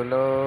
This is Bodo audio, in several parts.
hello.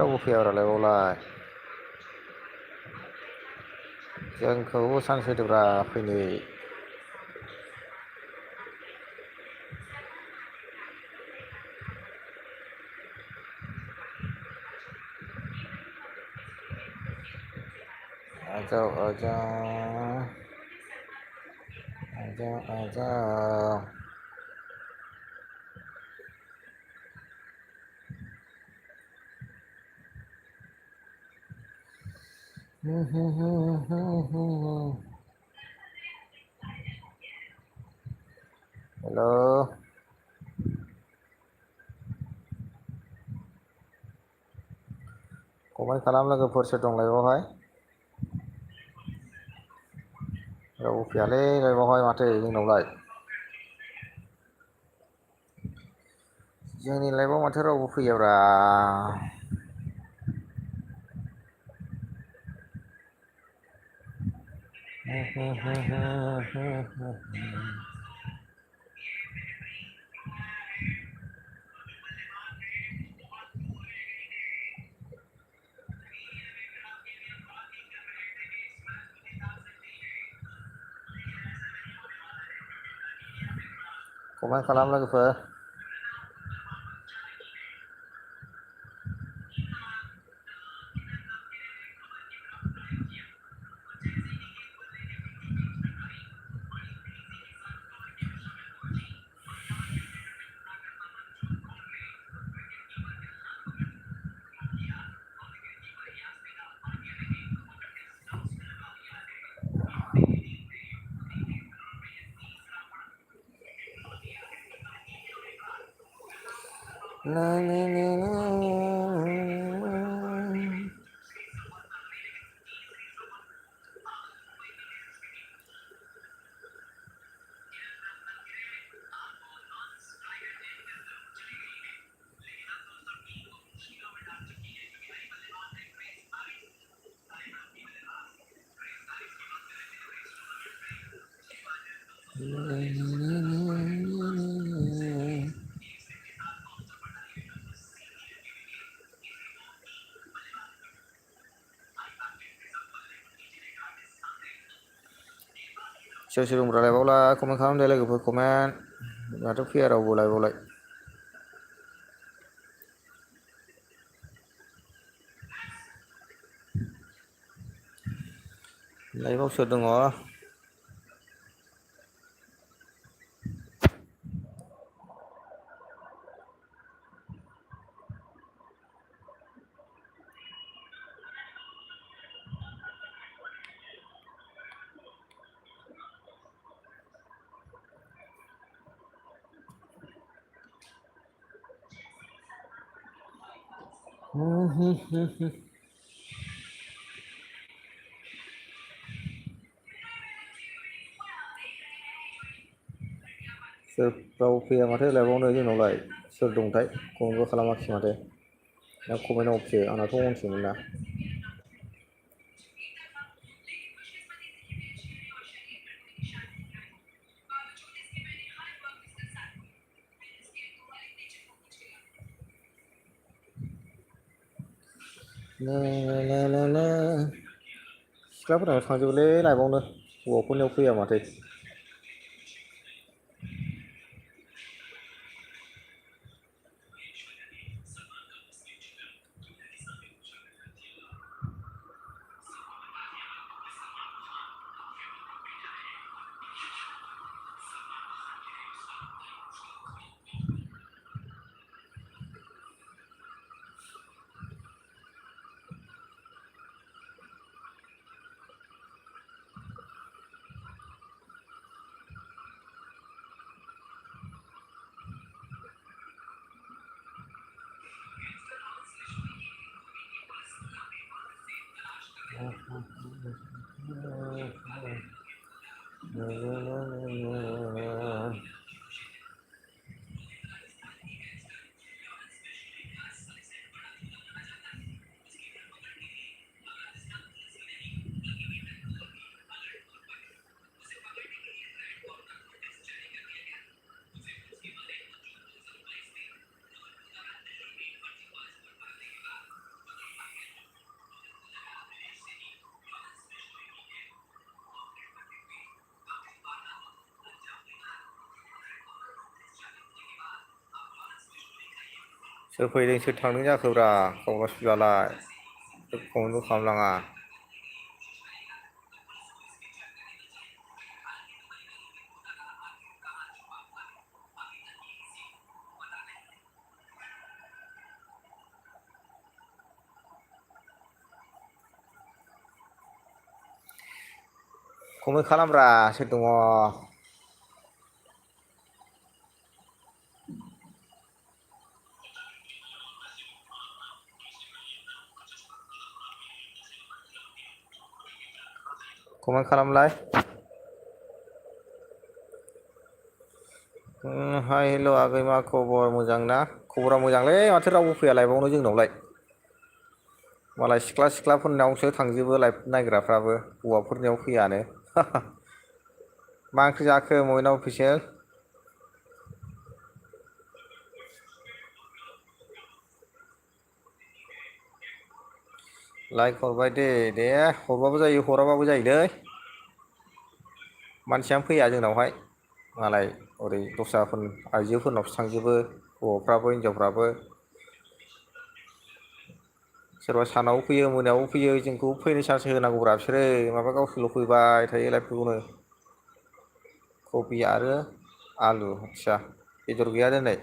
Raवबो फैयाब्रालाय बावलाय जोंखौबो चान्स होदोब्रा फैनो आजाव हेलो कमेन्ट खालाम लोगोफोर सोर दंलाय बावहाय रावबो फैयालै बावहाय माथो जोंनावलाय जोंनि लाइभआव माथो रावबो फैयाब्रा कमेन्ट खालाम लोगोफोर सोर सोर दंब्रालाय बावलाय कमेन्ट खालामदो लोगोफोर कमेन्ट माथो फैया रावबो बावलाय लाइभआव सोर दङ सोर रावबो फैया माथो लाइभआवनो जोंनावलाय सोर दंथाय कमेन्टबो खालामाखिसै माथो ना कमेन्ट अफसो आंनाथ' अनसोमोन ना सिख्लाफोराव थांजोबोलै लाइभआवनो हौवाफोरनियाव फैया माथो सोर फैदों सोर थांदों जाखोब्रा खावलासुलालाय कमेन्टबो खालामलाङा कमेन्ट खालामब्रा सोर दङ कमेन्ट खालामलाय हाय हेल' आगै मा खबर मोजां ना खबरा मोजांलै माथो रावबो फैया लाइभआवनो जोंनावलाय मालाय सिख्लाफोरनावसो थांजोबो लाइभ नायग्राफ्राबो हौवाफोरनियाव फैयानो मा ओंख्रि जाखो मयना अफिसियेल लाइक हरबाय दे हरबाबो जायो हराबाबो जायोलै मानसियानो फैया जोंनावहाय मालाय ओरै दस्राफोर आइजोफोरनावसो थांजोबो हौवाफ्राबो हिनजावफ्राबो सोरबा सानावबो फैयो मोनायावबो फैयो जोंखौ फैनो चान्स होनांगौब्रा बिसोरो माबा गावसोरल' फैबाय थायो लाइभखौनो कबि आरो आलु आदसा बेदर गैया दिनै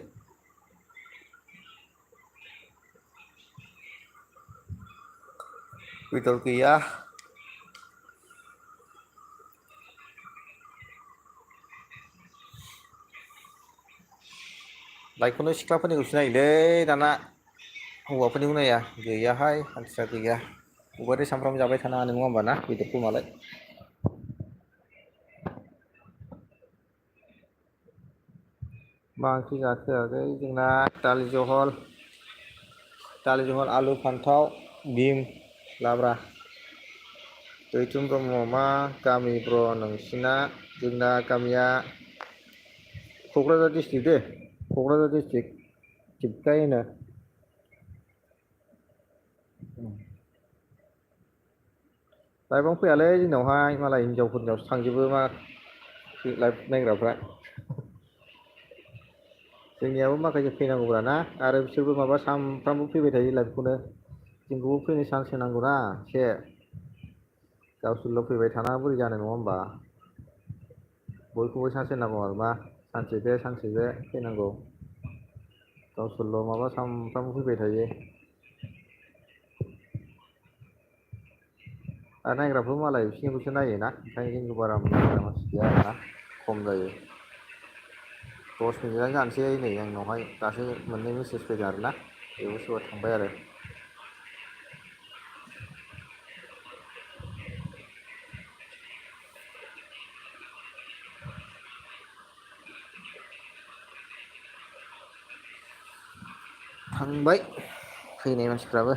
बेदर गैया लाइभखौनो सिख्लाफोरनिखौसो नायोलै दाना हौवाफोरनिखौ नाया गैयाहाय मानसिया गैया बबेबाथो सामफ्रामबो जाबाय थानो हानाय नङा होमबा ना बेदरखौ मालाय मा ओंख्रि जाखो आगै जोंना दालि जहल आलु फान्थाव बिम लाब्रा दैथुन ब्रह्म मा गामि ब्र नोंसिना जोंना गामिया क'क्राझार डिस्ट्रिक्ट दे क'क्राझार डिस्ट्रिक्ट थिफखाय होनो लाइभआवनो फैयालै जोंनावहाय मालाय हिनजावफोरनियावसो थांजोबो मा लाइभ नायग्राफ्रा जोंनियाबो माखासे फैनांगौब्रा ना आरो बिसोरबो माबा सानफ्रामबो फैबाय थायो लाइभखौनो जोंखौबो फैनो चान्स होनांगौना एसे गावसोरल' फैबाय थाना बोरै जानाय नङा होमबा बयखौबो चान्स होनांगौ आरो मा सानसे बे फैनांगौ गावसोरल' माबा सानफ्रामबो फैबाय थायो आरो नायग्राफ्राबो मालाय बिसोरनिखौसो नायोना ओंखायनो जोंखौ बारा नायग्रा मानसि गैया आरोना खम जायो 10 मिनिटआनो जानोसै नै आंनावहाय दासो मोननै मेसेज फैदों आरोना बेबो सोरबा थांबाय आरो थांबाय फैनाय मानसिफ्राबो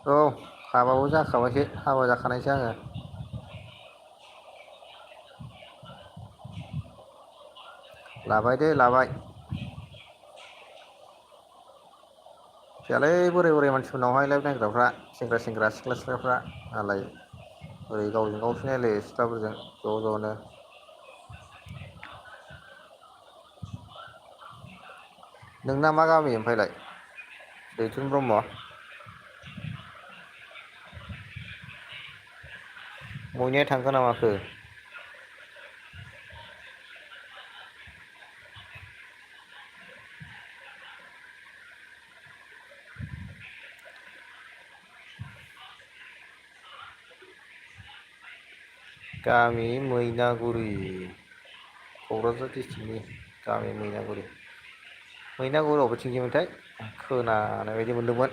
औ हाबाबो जाखाबायसो हाबा जाखानायसो आङो लाबाय दे लाबाय फैयालै बोराय मानसिफोरनावहाय लाइभ नायग्राफ्रा सेंग्रा सिख्लाफ्रा मालाय ओरै गावजों गावसो नायलायो सिख्लाफोरजों ज' ज'नो नोंना मा गामि ओमफ्रायलाय दैथुन ब्रह्म मयनाया थांखो ना माखो गामि मैनागुरि क'क्राझार डिस्ट्रिक्टनि गामि मैनागुरि अबेथिंजायमोनथाय खोनानाय बायदि मोनदोंमोन।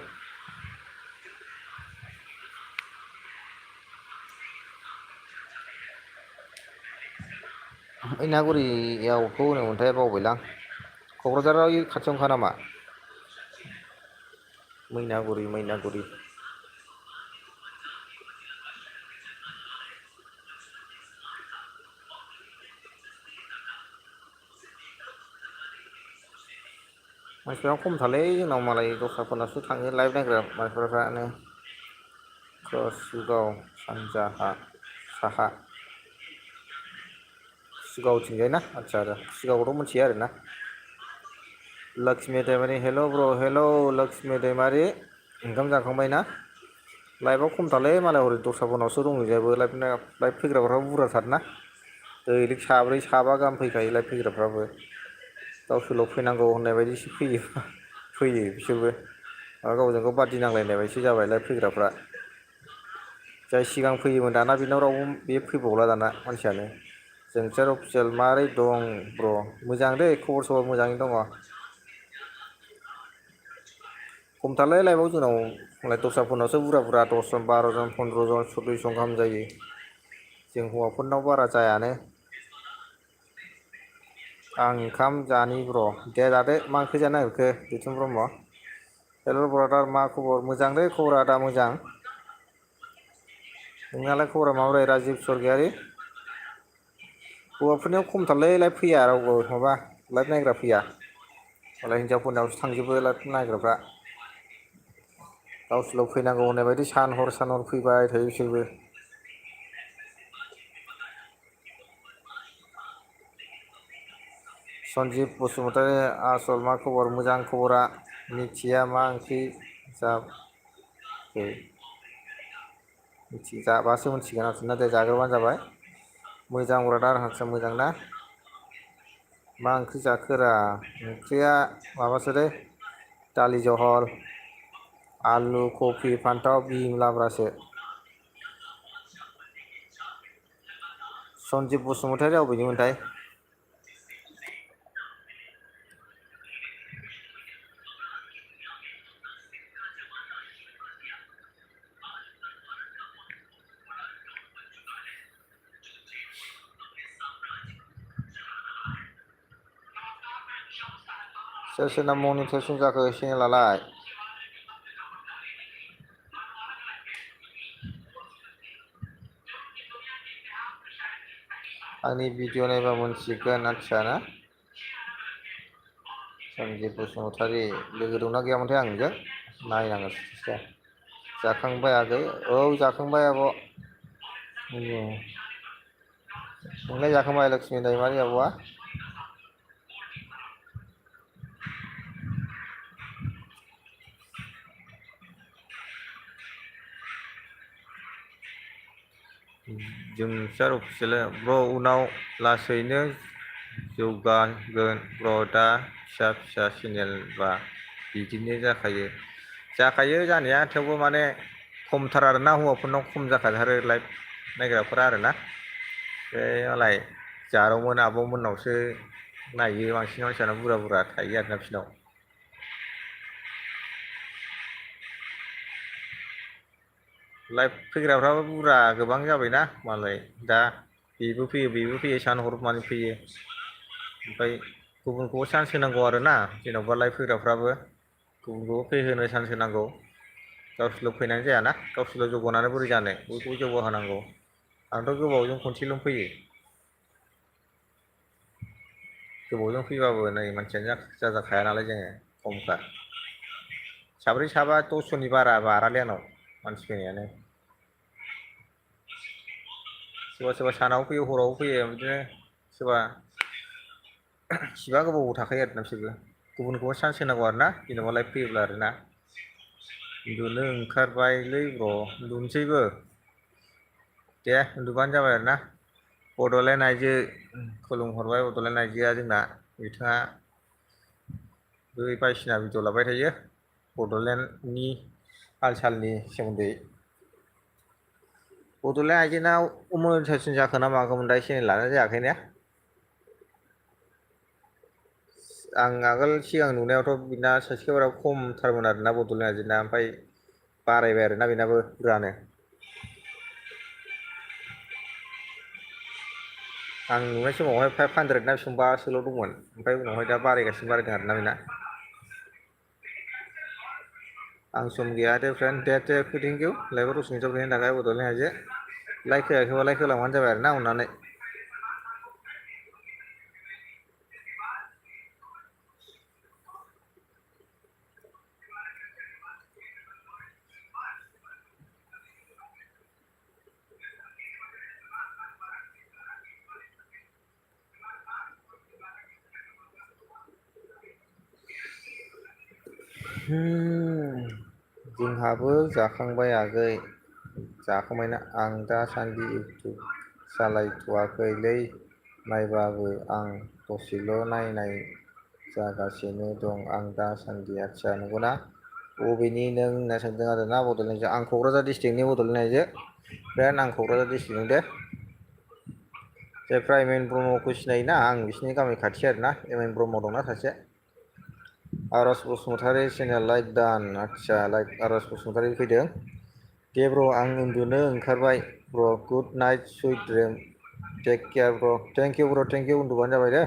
मैनागुरियावथ' होनोमोनथाय बावबायलां। क'क्राझाराव खाथियावनोखा नामा? मैनागुरि मानसिफ्रा खमथारलै जोंनाव मालाय दस्राफोरनावसो थाङो लाइभ नायग्रा मानसिफ्रानो। कसुगाव सानजाहा साहा कुसुगावथिंजाय ना आदसा कुसुगावखौथ' मिथियो आरोना। लक्ष्मि दैमारि हेल' ब्र' हेल' लक्ष्मि दैमारि ओंखाम जाखांबाय ना? लाइफआव खमथारलै मालाय हरै दस्राफोरनावसो दंहैजोबो लाइभ फैग्राफ्राबो बुरजाथारना। दैलिग साब्रै साबा गाहाम फैखायो लाइभ फैग्राफ्राबो। गावसोरल' फैनांगौ होननाय बायदिसो फैयो बिसोरबो। गावजों गाव बादि नांलायनाय बायदिसो जाबाय लाइभ फैग्राफ्रा। जाय सिगां फैयोमोन दाना बेनाव रावबो बे फैबावला दाना मानसियानो। जोंसार अफिसियेल माबोरै दं ब्र'? मोजां दै खबर सबर मोजाङैनो दङ। खमथारलै लाइभआव जोंनाव मालाय दस्राफोरनावसो बुरजा 10 जन 12 जन 15 जन 14 जन गाहाम जायो। जों हौवाफोरनाव बारा जायानो। आं ओंखाम जानि ब्र'। दे जादो मा ओंख्रि जानो नागिरखो दैथुन ब्रह्म? हेल' ब्रादार मा खबर? मोजांलै खबरा आदा मोजां। नोंनालाय खबरा माबोरै राजिब स्वर्गियारि? हौवाफोरनियाव खमथारलै लाइभ फैया रावबो माबा लाइभ नायग्रा फैया। मालाय हिनजावफोरनावसो थांजोबो लाइभ नायग्राफ्रा। गावसोरल' फैनांगौ होननाय बायदि सान हर फैबाय थायो बिसोरबो। सन्जिब बसुमतारी आसल मा खबर? मोजां खबरा। मिथिया मा ओंख्रि जाखो? जाबासो मिथिगोन आरोना दे जाग्रोबानो जाबाय। मोजां ब्रादार हारसा मोजां ना? मा ओंख्रि जाखोरा? ओंख्रिया माबासोलै दालि जहल आलु कफि फान्थाव बिन लाब्रासो। सनजिब बसुमतारी अबेनिमोनथाय? सोर सोरना मनिटाइजेसन जाखो चेनेलालाय? आंनि भिडिअ नायबा मोनसिगोन आदसा ना? सनजिब बसुमतारी लोगो दंना गैयामोनथाय आं नोंजों नायनांगोनसो। जाखांबाय आगै? औ जाखांबाय आब'। नोंलाय जाखांबाय लक्ष्मि दैमारि आब'आ? जोंसार अफिसियेल ब्र' उनाव लासैनो जौगागोन ब्र' दा फिसा चेनेलबा बिदिनो जाखायो जानाया थेवबो माने खमथार आरोना हौवाफोरनाव खम जाखाथारो लाइभ नायग्राफोरा आरोना। बे मालाय जारौमोन आब'मोननावसो नायो बांसिन मानसियानो बुरजा थायो आरोना बिसिनाव। लाइभ फैग्राफ्राबो बुरजा गोबां जाबायना मालाय दा बेबो फैयो सान हर माने फैयो। ओमफ्राय गुबुनखौबो चान्स होनांगौ आरोना जेन'बा लाइभ फैग्राफ्राबो गुबुनखौबो फैहोनो चान्स होनांगौ। गावसोरल' फैनानै जायाना गावसोरल' जौगानानै बोरै जानो बयखौबो जौगाहोनांगौ। आंथ' गोबावजों खनसेल' फैयो। गोबावजों फैबाबो नै मानसियानो जाजाखाया नालाय जोङो खमखा। साब्रै साबा 10 जननि बारालै आंनाव मानसि फैनायानो। सोरबा सानावबो फैयो हरावबो फैयो बिदिनो सोरबा इसिबां गोबाव थाखायो आरोना बिसोरबो गुबुनखौबो चान्स होनांगौ आरोना जेनेबा लाइभ फैयोब्ला आरोना। उन्दुनो ओंखारबायलै ब्र' उन्दुनोसैबो। दे उन्दुबानो जाबाय आरोना। बड'लेण्ड आइजो खुलुमहरबाय बड'लेण्ड आइजोआ जोंना बिथाङा बायदिसिना भिडिअ लाबाय थायो बड'लेण्डनि हाल सालनि सोमोन्दै। बड'लेण्ड आइजोनाव मनिटाइजेसन जाखो ना माखोमोनथाय चेनेल लाना जायाखै ने? आं आगोल सिगां नुनायावथ' बिना साबसक्राइबारा खमथारमोन आरोना बड'लेण्ड आइजोना, ओमफ्राय बारायबाय आरोना बेनाबो बुरजानो। आं नुनाय समावहाय 500 ना बेसेबांबासोल' दंमोन, ओमफ्राय उनावहाय दा बारायगासिनो बारायदों आरोना बेना। आं सम गैया दे फ्रेन्ड दे थेंक इउ लाइभआव दसे नुजाफैनायनि थाखाय बड'लेण्ड आइजो। लाइक होआखैबा लाइक होलांबानो जाबाय आरोना अननानै। जोंहाबो जाखांबाय आगै। जाखांबायना? आं दासान्दि इउटुब सालायथ'वाखैलै, नायबाबो आं दसेल' नायनाय जागासिनो दं आं दासान्दि। आदसा नंगौना? बबेनि नों होनना सोंदों आरोना बड'लेण्ड आं क'क्राझार डिस्ट्रिक्टनि बड'लेण्ड आइजो। फ्रेन्ड आं क'क्राझार डिस्ट्रिक्टनि दे। जायफ्रा एम एन ब्रह्मखौ सिनायोना, आं बिसिनि गामि खाथि आरोना। एम एन ब्रह्म दंना सासे। आरज बसुमतारी चेनेल लाइक दान। आदसा लाइक आरज बसुमतारी फैदों। दे ब्र' आं उन्दुनो ओंखारबाय bro', good night sweet dream, take care bro'. Thank you bro', thank you. उन्दुबानो जाबाय दे।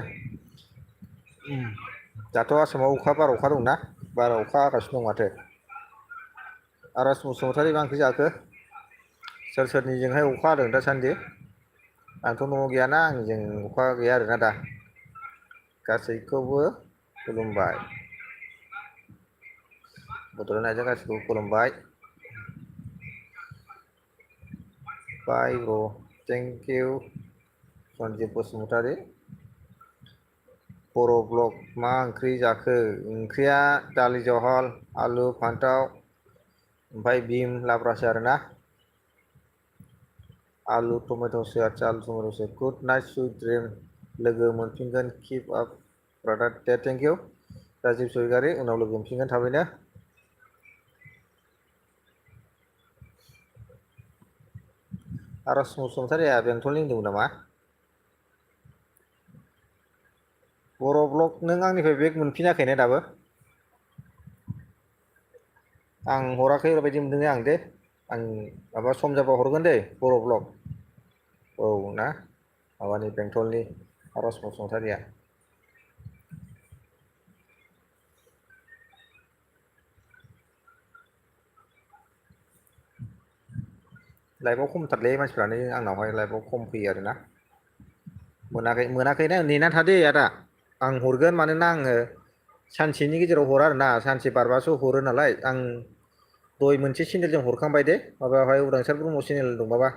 दाथ' आसामाव अखा बार अखा दंना, बार अखा हागासिनो दं माथो। आरज बसुमतारी मा ओंख्रि जाखो? सोर सोरनिजोंहाय अखा हादों दासान्दि? आंथ' न'आव गैयाना, आंजों अखा गैया आरोना दा। गासैखौबो खुलुमबाय। बड'लेण्ड आइजो गासिखौबो खुलुमबाय। Bye bro', thank you Sanjib Basumatary. Bodo' blog मा ओंख्रि जाखो? ओंख्रिया दालि जहल, आलु फान्थाव ओमफ्राय बिम लाब्रासो आरोना। आलु टमेट'सो। आदसा आलु टमेट'सो। Good night sweet dream. लोगो मोनफिनगोन किप आप ब्रादार। दे थेंक इउ राजिब स्वरगयारि। उनाव लोगो मोनफिनगोन थाबैनो। आरज बसुमतारिया बेंटलनि होनदोंमोन नामा? बर' ब्लग नों आंनिफ्राय बेग मोनफिनाखै ने दाबो? आं हराखै बायदि मोनदों आं दे। आं माबा सम जाबा हरगोन दै बर' ब्लग। औ ना, माबानि बेंटलनि आरज बसुमतारिया। लाइभआव खमथारलै मानसिफ्रानो आंनावहाय लाइभआव खम फैयो आरोना। मोनाखैना नेनानै थादो आदा। आं हरगोन, मानोना आङो सानसेनि गेजेराव हरा आरोना, सानसे बारबासो हरो नालाय। आं दय मोनसे चेनेलजों हरखांबाय दे, माबायावहाय उदांसार ब्रह्म चेनेल दं माबा,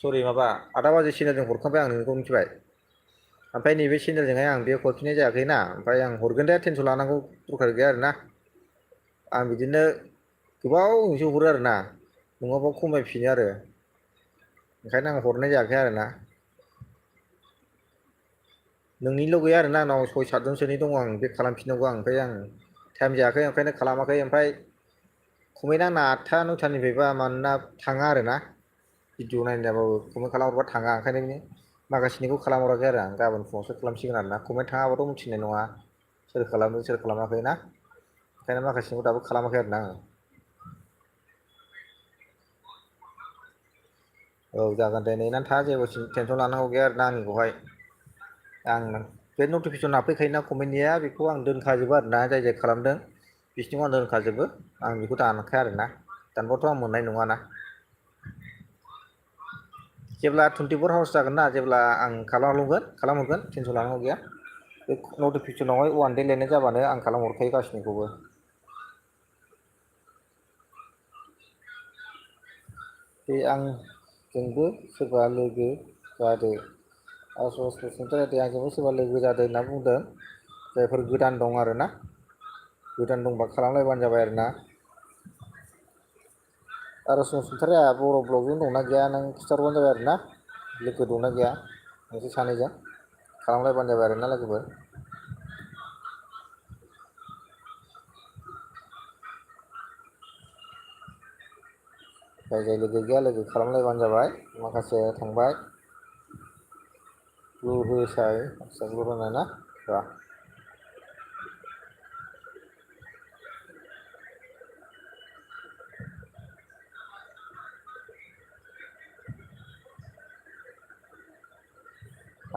सरि माबा आदा बाजै चेनेलजों हरखांबाय आं नोंखौ मिथिबाय। ओमफ्राय नैबे चेनेलजोंहाय आं बेक हरफिननाय जायाखैना, ओमफ्राय आं हरगोन दे टेनसन लानांगौ दरखार गैया आरोना। आं बिदिनो गोबावजोंसो हरो आरोना, नङाबा खमायफिनो आरो। ओंखायनो आं हरनाय जायाखै आरोना। नोंनिल' गैया आरोना आंनाव 6-7 जनसोनि दङ आं बेक खालामफिननांगौ आं, ओमफ्राय आं टाइम जायाखै ओंखायनो खालामाखै। ओमफ्राय खमैनो आंना 8ता-9तानिफ्रायबा मानोना थाङा आरोना, भिडिअ नायनो जाबाबो कमेन्ट खालामहरबा थाङा। ओंखायनो माखासेनिखौ खालामहराखै आरो आं, गाबोन फुङावसो खालामसिगोन आरोना। कमेन्ट थाङाबाथ' मिथिनाय नङा सोर खालामदों सोर खालामाखै ना। ओंखायनो माखासेनिखौ दाबो खालामाखै आरोना आङो। औ जागोन दे, नेनानै था, जेबो टेनसन लानांगौ गैया आरोना आंनिखौहाय। आं बे नटिफिकेसन हाबफैखायोना कमेन्टनिया, बेखौ आं दोनखाजोबो आरोना, जाय जाय खालामदों बिसिनिखौ आं दोनखाजोबो। आं बेखौ दानखाया आरोना, दानबाथ' आं मोननाय नङाना। जेब्ला 24 आवार्स जागोन ना, जेब्ला आं खालामहरगोन टेनसन लानांगौ गैया। बे नटिफिकेसनावहाय 1 दे लिरनाय जाबानो आं खालामहरखायो गासिनिखौबो। बे आंजोंबो सोरबा लोगो जादो। आरज बसुमतारी आंजोंबो सोरबा लोगो जादों होनना बुंदों, जायफोर गोदान दं आरोना। गोदान दंबा खालामलायबानो जाबाय आरोना। आरज बसुमतारिया बर' ब्लगजों दंना गैया नों खिन्थाहरबानो जाबाय आरोना। लोगो दंना गैया नोंसोर सानैजों खालामलायबानो जाबाय आरोना लोगोफोर। जाय जाय लोगो गैया लोगो खालामलायबानो जाबाय। माखासे थांबाय ब्लु होसाय आदसा ब्लु होनाय ना र'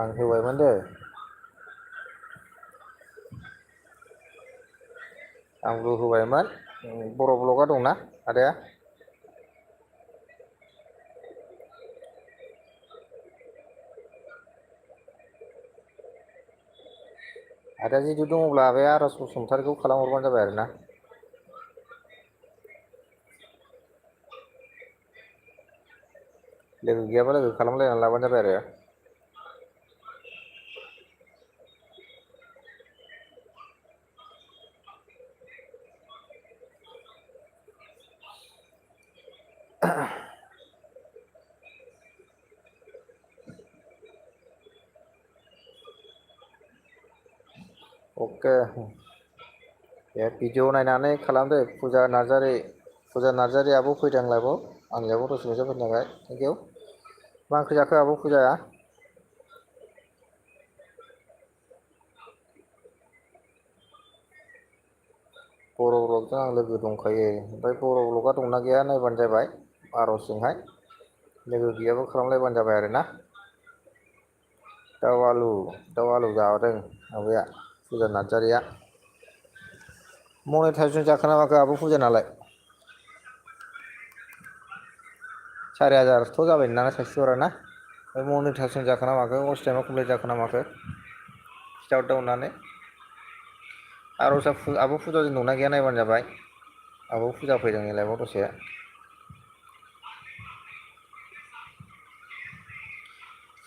आं होबायमोन दे आंबो होबायमोन बर' ब्लगआ दंना आदाया आदाया जुदि दङब्ला बे आरज बसुमतारिखौ खालामहरबानो जाबाय आरो ना लोगो गैयाबा लोगो खालामलायनानै लाबानो जाबाय आरो अके दे भिडिअ नायनानै खालामदो फुजा नार्जारि आब' फैदों लाइभआव आंनि लाइभआव दसे फैसाफोरनि थाखाय थेंक इउ मा ओंख्रि जाखो आब' फुजाया बर' ब्लगजों आं लोगो दंखायो ओमफ्राय बर' ब्लगआ दंना गैया नायबानो जाबाय आरजजोंहाय लोगो गैयाबो खालामलायबानो जाबाय आरो ना दाउ आलु जादों माबाया फुजा नार्जारिया मनेटाइजेसन जाखोना माखो आब' फुजानालाय 4,000थ' जाबाय ना साबसक्राइबारा ना मनेटाइजेसन जाखोना माखो वाच टाइमा कमप्लिट जाखोना माखो खिथाहरदो अननानै आर'जआ आब' फुजाजों दंना गैया नायबानो जाबाय आब' फुजा फैदों नै लाइभआव दसे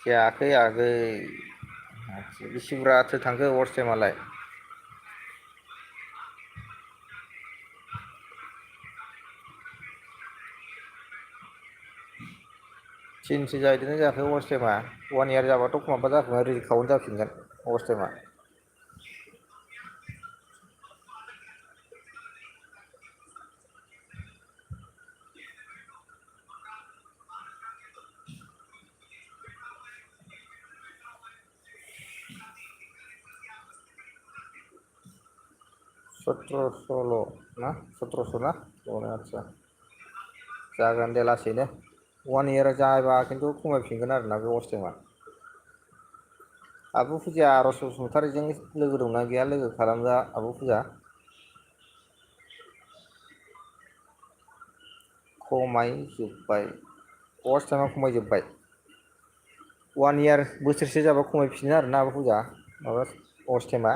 जायाखै आगै बेसे बुरजाथो थांखो वाच टाइमालाय थिनसो जाहैदोंना जायाखै वाच टाइमा 1 इयार जाबाथ' माबा जाफिनगोन रिल काउन्ट जाफिनगोन वाच टाइमा सत्र'सल' ना 1700 ना आदसा जागोन दे लासैनो 1 इयार जाबा खिन्थु खमायफिनगोन आरोना बे वाच टाइमा आब' फुजाया आरज बसुमतारिजों लोगो दंना गैया लोगो खालामजा आब' फुजा खमायजोब्बाय वाच टाइमा खमायजोब्बाय 1 इयार बोसोरसे जाबा खमायफिनो आरोना आब' फुजा माबा वाच टाइमा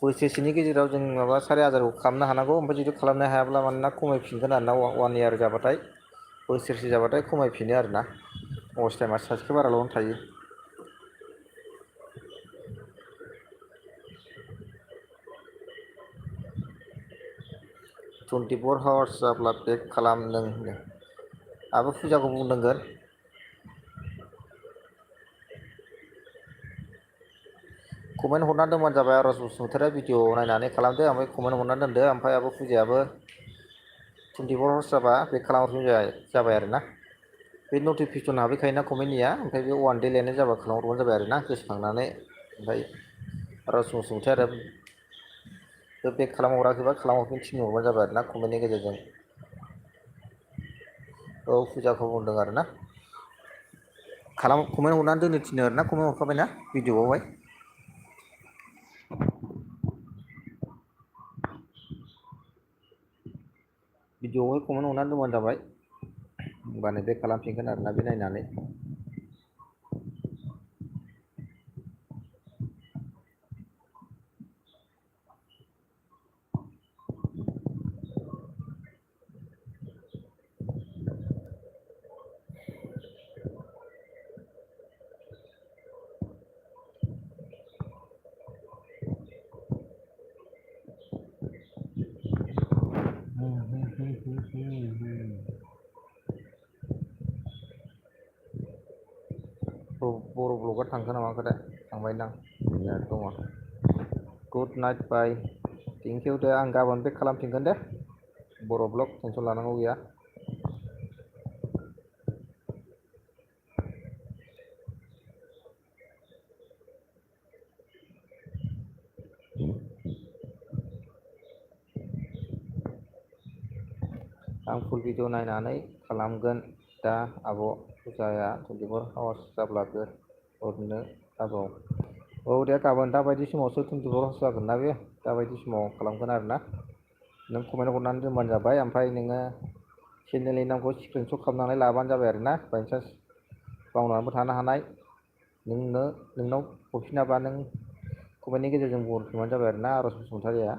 बोसोरसेनि गेजेराव जों माबा 4,000खौ खालामनो हानांगौ ओमफ्राय जुदि खालामनो हायाब्ला मानोना खमायफिनगोन आरोना 1 इयार जाबाथाय बोसोरसे जाबाथाय खमायफिनो आरोना वाच टाइमा साबसक्राइबाराल' थायो 24 हावार्स जाब्ला बेक खालामदों आब' फुजाखौ बुंनांगोन कमेन्ट हरनानै दोनबानो जाबाय आरज बसुमतारिया भिडिअ नायनानै खालामदो ओमफ्राय कमेन्ट हरनानै दोनदो ओमफ्राय आब' फुजायाबो 24 हावार्स जाबा बेक खालामहरबानो जाबाय आरोना बे नटिफिकेसन हाबहैखायोना कमेन्टनिया ओमफ्राय बे 1 डे लिरनाय जाबा खालामहरबानो जाबाय आरोना गोसोखांनानै ओमफ्राय आरज बसुमतारिया बेक खालामहराखैबा खालामहरफिन थिनहरबानो जाबाय आरोना कमेन्टनि गेजेरजों औ फुजाखौ बुंदों आरोना कमेन्ट हरनानै दोननो थिनो आरोना कमेन्ट हरखाबायना भिडिअआवहाय भिडिअआवहाय कमेन्ट हरनानै दोनबानो जाबाय होमबानो बेक खालामफिनगोन आरोना बे नायनानै बर' ब्लगआ थांखो ना माखोथाय थांबायदां दङ good night bye thank you दे आं गाबोन बेक खालामफिनगोन दे बर' ब्लग टेनसन लानांगौ गैया आं फुल भिडिअ नायनानै खालामगोन दा आब' फुजाया 24 आवार्स जाब्लाबो हरनो हागौ। औ दे गाबोन दाबायदि समावसो 24 आवार्स जागोन ना बे दाबायदि समाव खालामगोन आरोना नों कमेन्ट हरनानै दोनबानो जाबाय ओमफ्राय नोङो चेनेलनि नामखौ स्क्रिनशट खालामनानै लाबानो जाबाय आरोना बाइचान्स बावनानैबो थानो हानाय नोंनाव हरफिनाबा नों कमेन्टनि गेजेरजों बुंहरफिनबानो जाबाय आरोना आरज बसुमतारिया।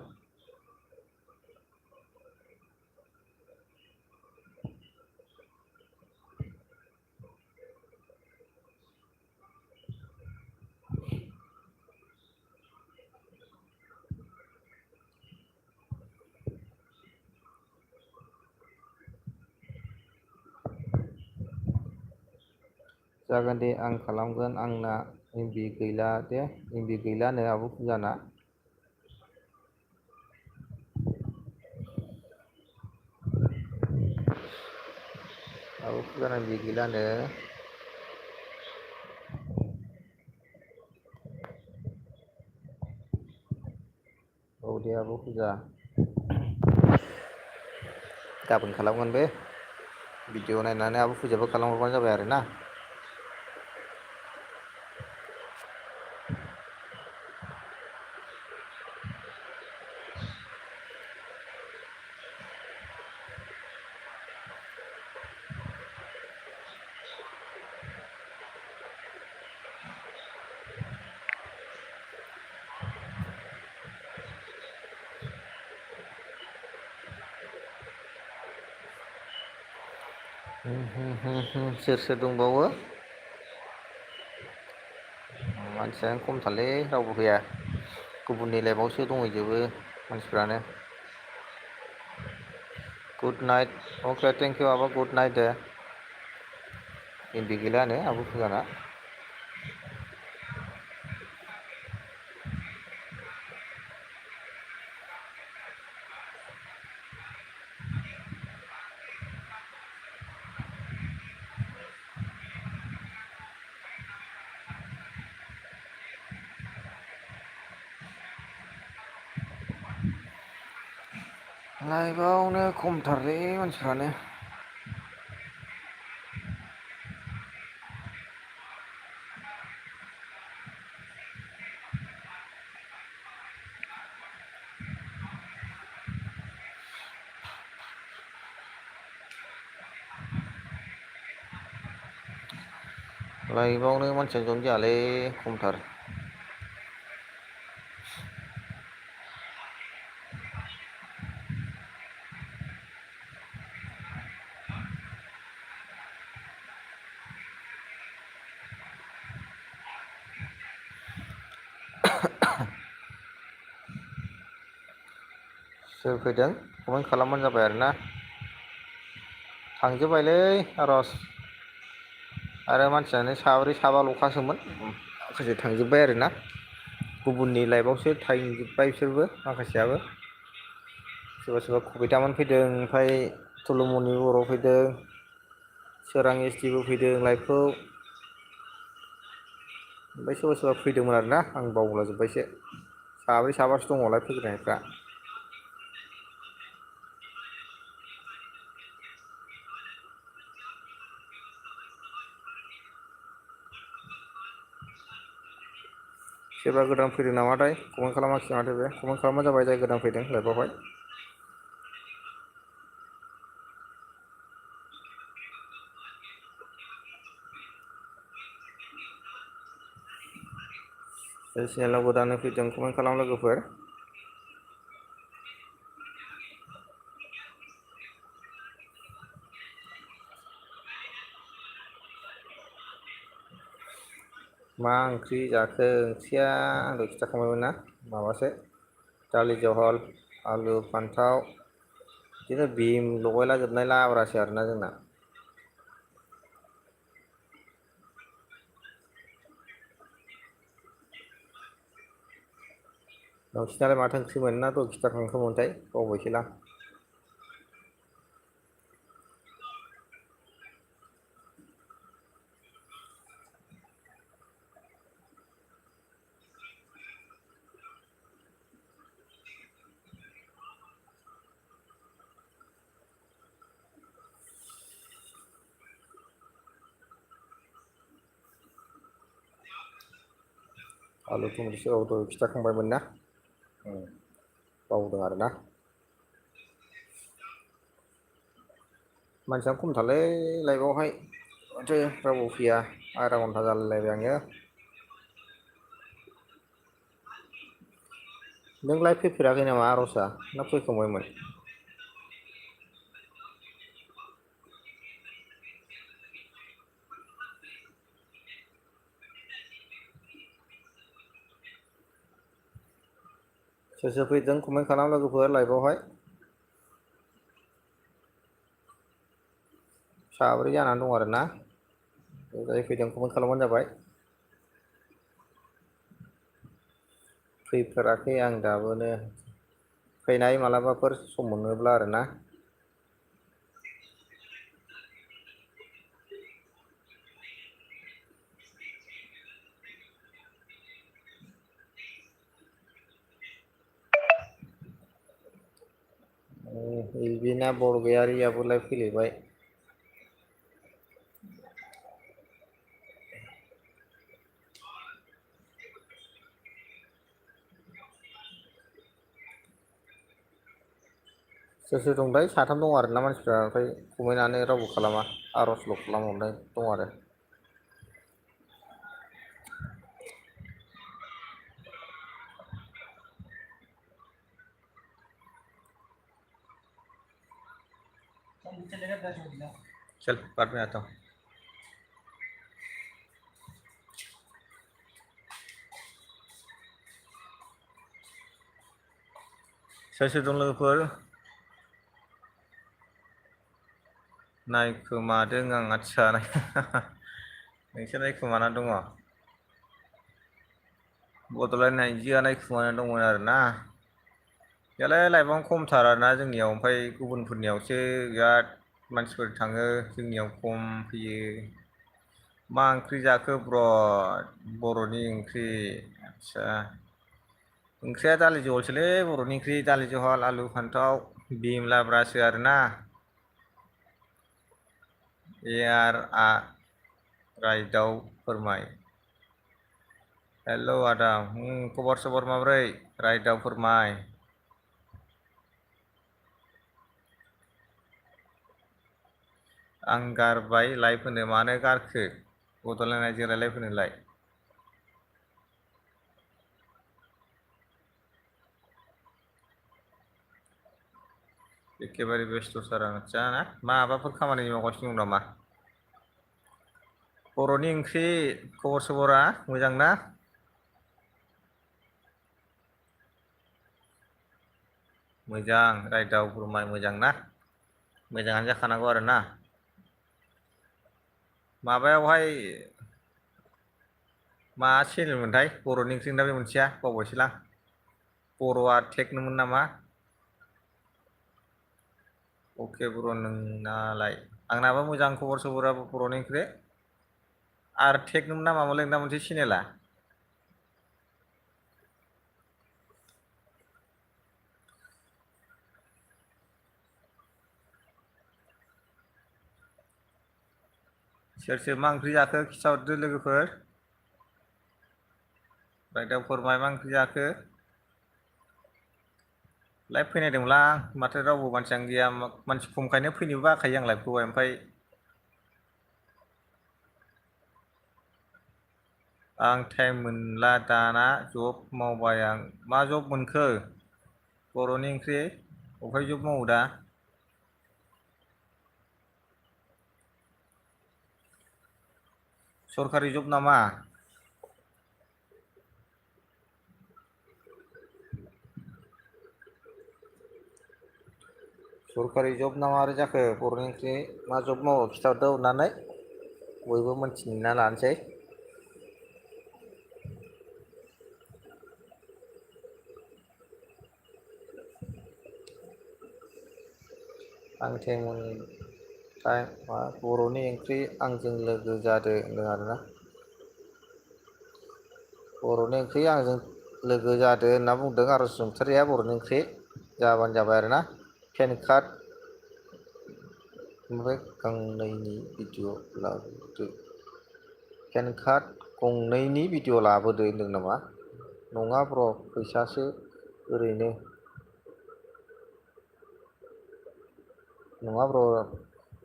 जागोन दे आं खालामगोन आंना एमबि गैला दे एमबि गैलानो आब' फुजाना। आब' फुजाना एमबि गैलानो। औ दे आब' फुजा गाबोन खालामगोन बे भिडिअ नायनानै आब' फुजायाबो खालामहरबानो जाबाय आरोना। सोर सोर दंबावो मानसियानो खमथारलै रावबो गैया गुबुननि लाइफआवसो दंहैजोबो मानसिफ्रानो। Good night okay thank you आब' गुड नाइट दे एमबि गैलानो आब' फुजाना। लाइफआवनो खमथारलै मानसिफ्रानो। लाइफआवनो मानसियानो ज'नो जायालै खमथार। सोर फैदों कमेन्ट खालामबानो जाबाय आरोना। थांजोब्बायलै आर'ज आरो मानसियानो साब्रै साबाल'खासोमोन माखासे थांजोब्बाय आरोना गुबुननि लाइफआवसो थांजोब्बाय बिसोरबो माखासेयाबो। सोरबा सोरबा कबितामोन फैदों ओमफ्राय थुलुमनि बर' फैदों सोरां एसटिबो फैदों लाइभखौ ओमफ्राय सोरबा सोरबा फैदोंमोन आरोना आं बावलाजोब्बायसो साब्रै साबासो दङ लाइभ फैग्राफ्रा। सोरबा गोदान फैदों नामाथाय कमेन्ट खालामाखिसै माथो बे कमेन्ट खालामबानो जाबाय जाय गोदान फैदों लाइभआवहाय। जाय चेनेलाव गोदानै फैदों कमेन्ट खालाम लोगोफोर। मा ओंख्रि जाखो ओंख्रिया आं दहाय खिथाखांबायमोन ना माबासो दालि जहल आलु फान्थाव बिदिनो बिन लगायलाजोबनाय लाब्रासो आरोना जोंना। नोंसिनालाय माथो ओंख्रिमोन ना दहाय खिथाखांखोमोनथाय बावबायसोलां। आलु थुंग्रिसो औ दहाय खिथाखांबायमोन ना। बावदों आरोना। मानसियानो खमथारलै लाइभआवहाय माथो रावबो फैया आधा घन्टा जालायलायबाय आङो। नों लाइभ फैफेराखै नामा आर'जआ ना फैखांबायमोन? सोर सोर फैदों कमेन्ट खालाम लोगोफोर लाइभआवहाय। साब्रै जानानै दं आरोना। जाय फैदों कमेन्ट खालामबानो जाबाय। फैफेराखै आं दाबोनो फैनाय मालाबाफोर सम मोनोब्ला आरोना। इबिना बरगयारियाबोलाय फैलायबाय। सोर सोर दंथाय साथाम दं आरोना मानसिफ्रा ओमफ्राय कमेन्टआनो रावबो खालामा आर'जल' खालामहरनाय दं आरो। चल बाद में आता हूँ। सोर सोर दं लोगोफोर? नायखोमादों आं आदसा नोंसोर नायखोमाना दङ। बड'लेण्ड नाइजिया नायखुमाना दंमोन आरोना। दालाय लाइभआनो खमथार आरोना जोंनियाव ओमफ्राय गुबुनफोरनियावसो बिराद मानसिफोर थाङो जोंनियाव खम फैयो। मा ओंख्रि जाखो ब्र' बर'नि ओंख्रि आदसा ओंख्रिया दालि जहलसोलै बर'नि ओंख्रि दालि जहल आलु फान्थाव बिम लाब्रासो आरोना। रायदाव फोरमाय। हेल' आदा खबर सबर माब्रै रायदाव फोरमाय। आं गारबाय लाइभ होनो मानो गारखो बड'लेण्ड रायजो लाइभ होनोलाय। एखेबारे बेस्थ'थार आं आदसा ना माबाफोर खामानि मावगासिनो दं नामा? बर'नि ओंख्रि खबर सबरा मोजां ना? मोजां रायदाव फोरमाय मोजां ना मोजाङानो जाखानांगौ आरोना। माबायावहाय मा चेनेलमोनथाय बर'नि ओंख्रि ना बे मोनसेया बावबायसोलां। बर'आ टेकनोमोन नामा? अके बर' नोंनालाय आंनाबो मोजां खबर सबरा बर'नि ओंख्रि। आरो टेकनोम ना मामोनलाय नोंना मोनसे चेनेला? सोर सोर मा ओंख्रि जाखो खिथाहरदो लोगोफोर। रायदाव फोरमाय मा ओंख्रि जाखो? लाइभ फैनायदोंमोनलां माथो रावबो मानसियानो गैया मानसि खमखायनो फैनोबो बाखायो आं लाइभखौहाय ओमफ्राय आं टाइम मोनला दाना जब मावबाय आं मा जब मोनखो? बर'नि ओंख्रि अबेहाय जब मावो दा? सरकारि जब नामा? सरकारि जब ना मारै जाखो बर'नि ओंख्रि मा जब मावो खिथाहरदो अननानै। बयबो मोनथिना लानोसै। आं बर'नि ओंख्रि आंजों लोगो जादो होनदों आरोना। बर'नि ओंख्रि आंजों लोगो जादो होनना बुंदों आर'ज जोंसारिया बर'नि ओंख्रि जाबानो जाबाय आरोना पेन कार्ड ओमफ्राय गांनैनि भिडिअ' लाबोदो। पेन कार्ड गंनैनि भिडिअ' लाबोदो होनदों नामा? नङा ब्र फैसासो ओरैनो नङा ब्र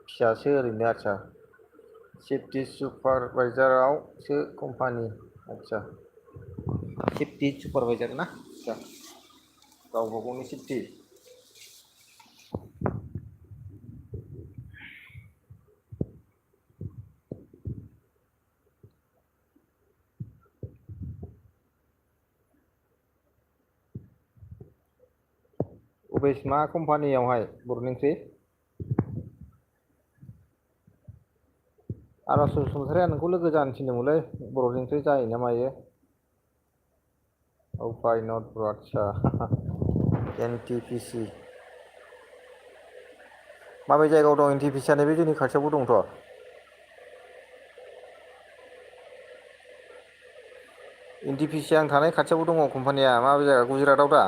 फिसासो ओरैनो आदसा सेफ्टि सुपारभाइजारावसो कम्पानि आदसा सेफ्टि सुपारभाइजार ना आदसा गावबा गावनि सेफ्टि अबे मा कम्पानियावहाय बर'नि ओंख्रि आनास बसुमतारिया नोंखौ लोगो जानो थिनदोंमोनलै बर'नि ओंख्रि जायो ना मायो औ नट ब्र आदसा एन टि पि सि माबे जायगायाव दं एन टि पि सि आ नैबे जोंनि खाथियावबो दंथ' एन टि पि सि आं थानाय खाथियावबो दङ कम्पानिया माबे जायगा गुजरातआव दा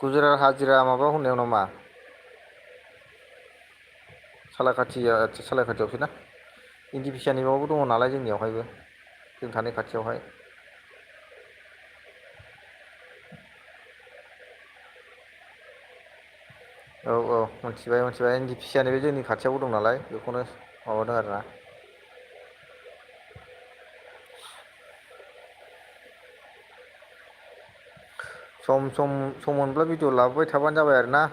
गुजरात हाजिरा माबा होननायाव नामा सालाकाथिया आदसा सालाकाथियावसो ना एन टि पि सि आ नैबावबो दङ नालाय जोंनियावहायबो जों थानाय खाथियावहाय औ औ मिथिबाय एन टि पि सि आ नैबे जोंनि खाथियावबो दं नालाय बेखौनो माबादों आरोना सम मोनब्ला भिडिअ लाबोबाय थाबानो जाबाय आरो ना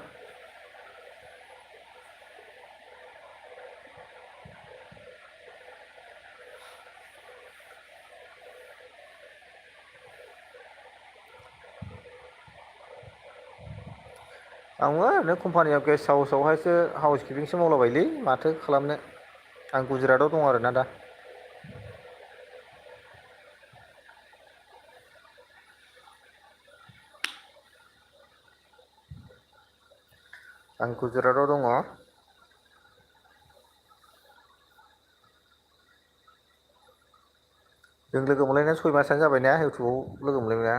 आंबो ओरैनो कम्पानियाव गेस्ट हाउसावहायसो हाउस किपिंसो मावलाबायलै माथो खालामनो आं गुजरातआव दं आरोना दा आं गुजरातआव दङ जों लोगो मोनलायनाया 6 मासानो जाबाय ना इउटुबाव लोगो मोनलायनाया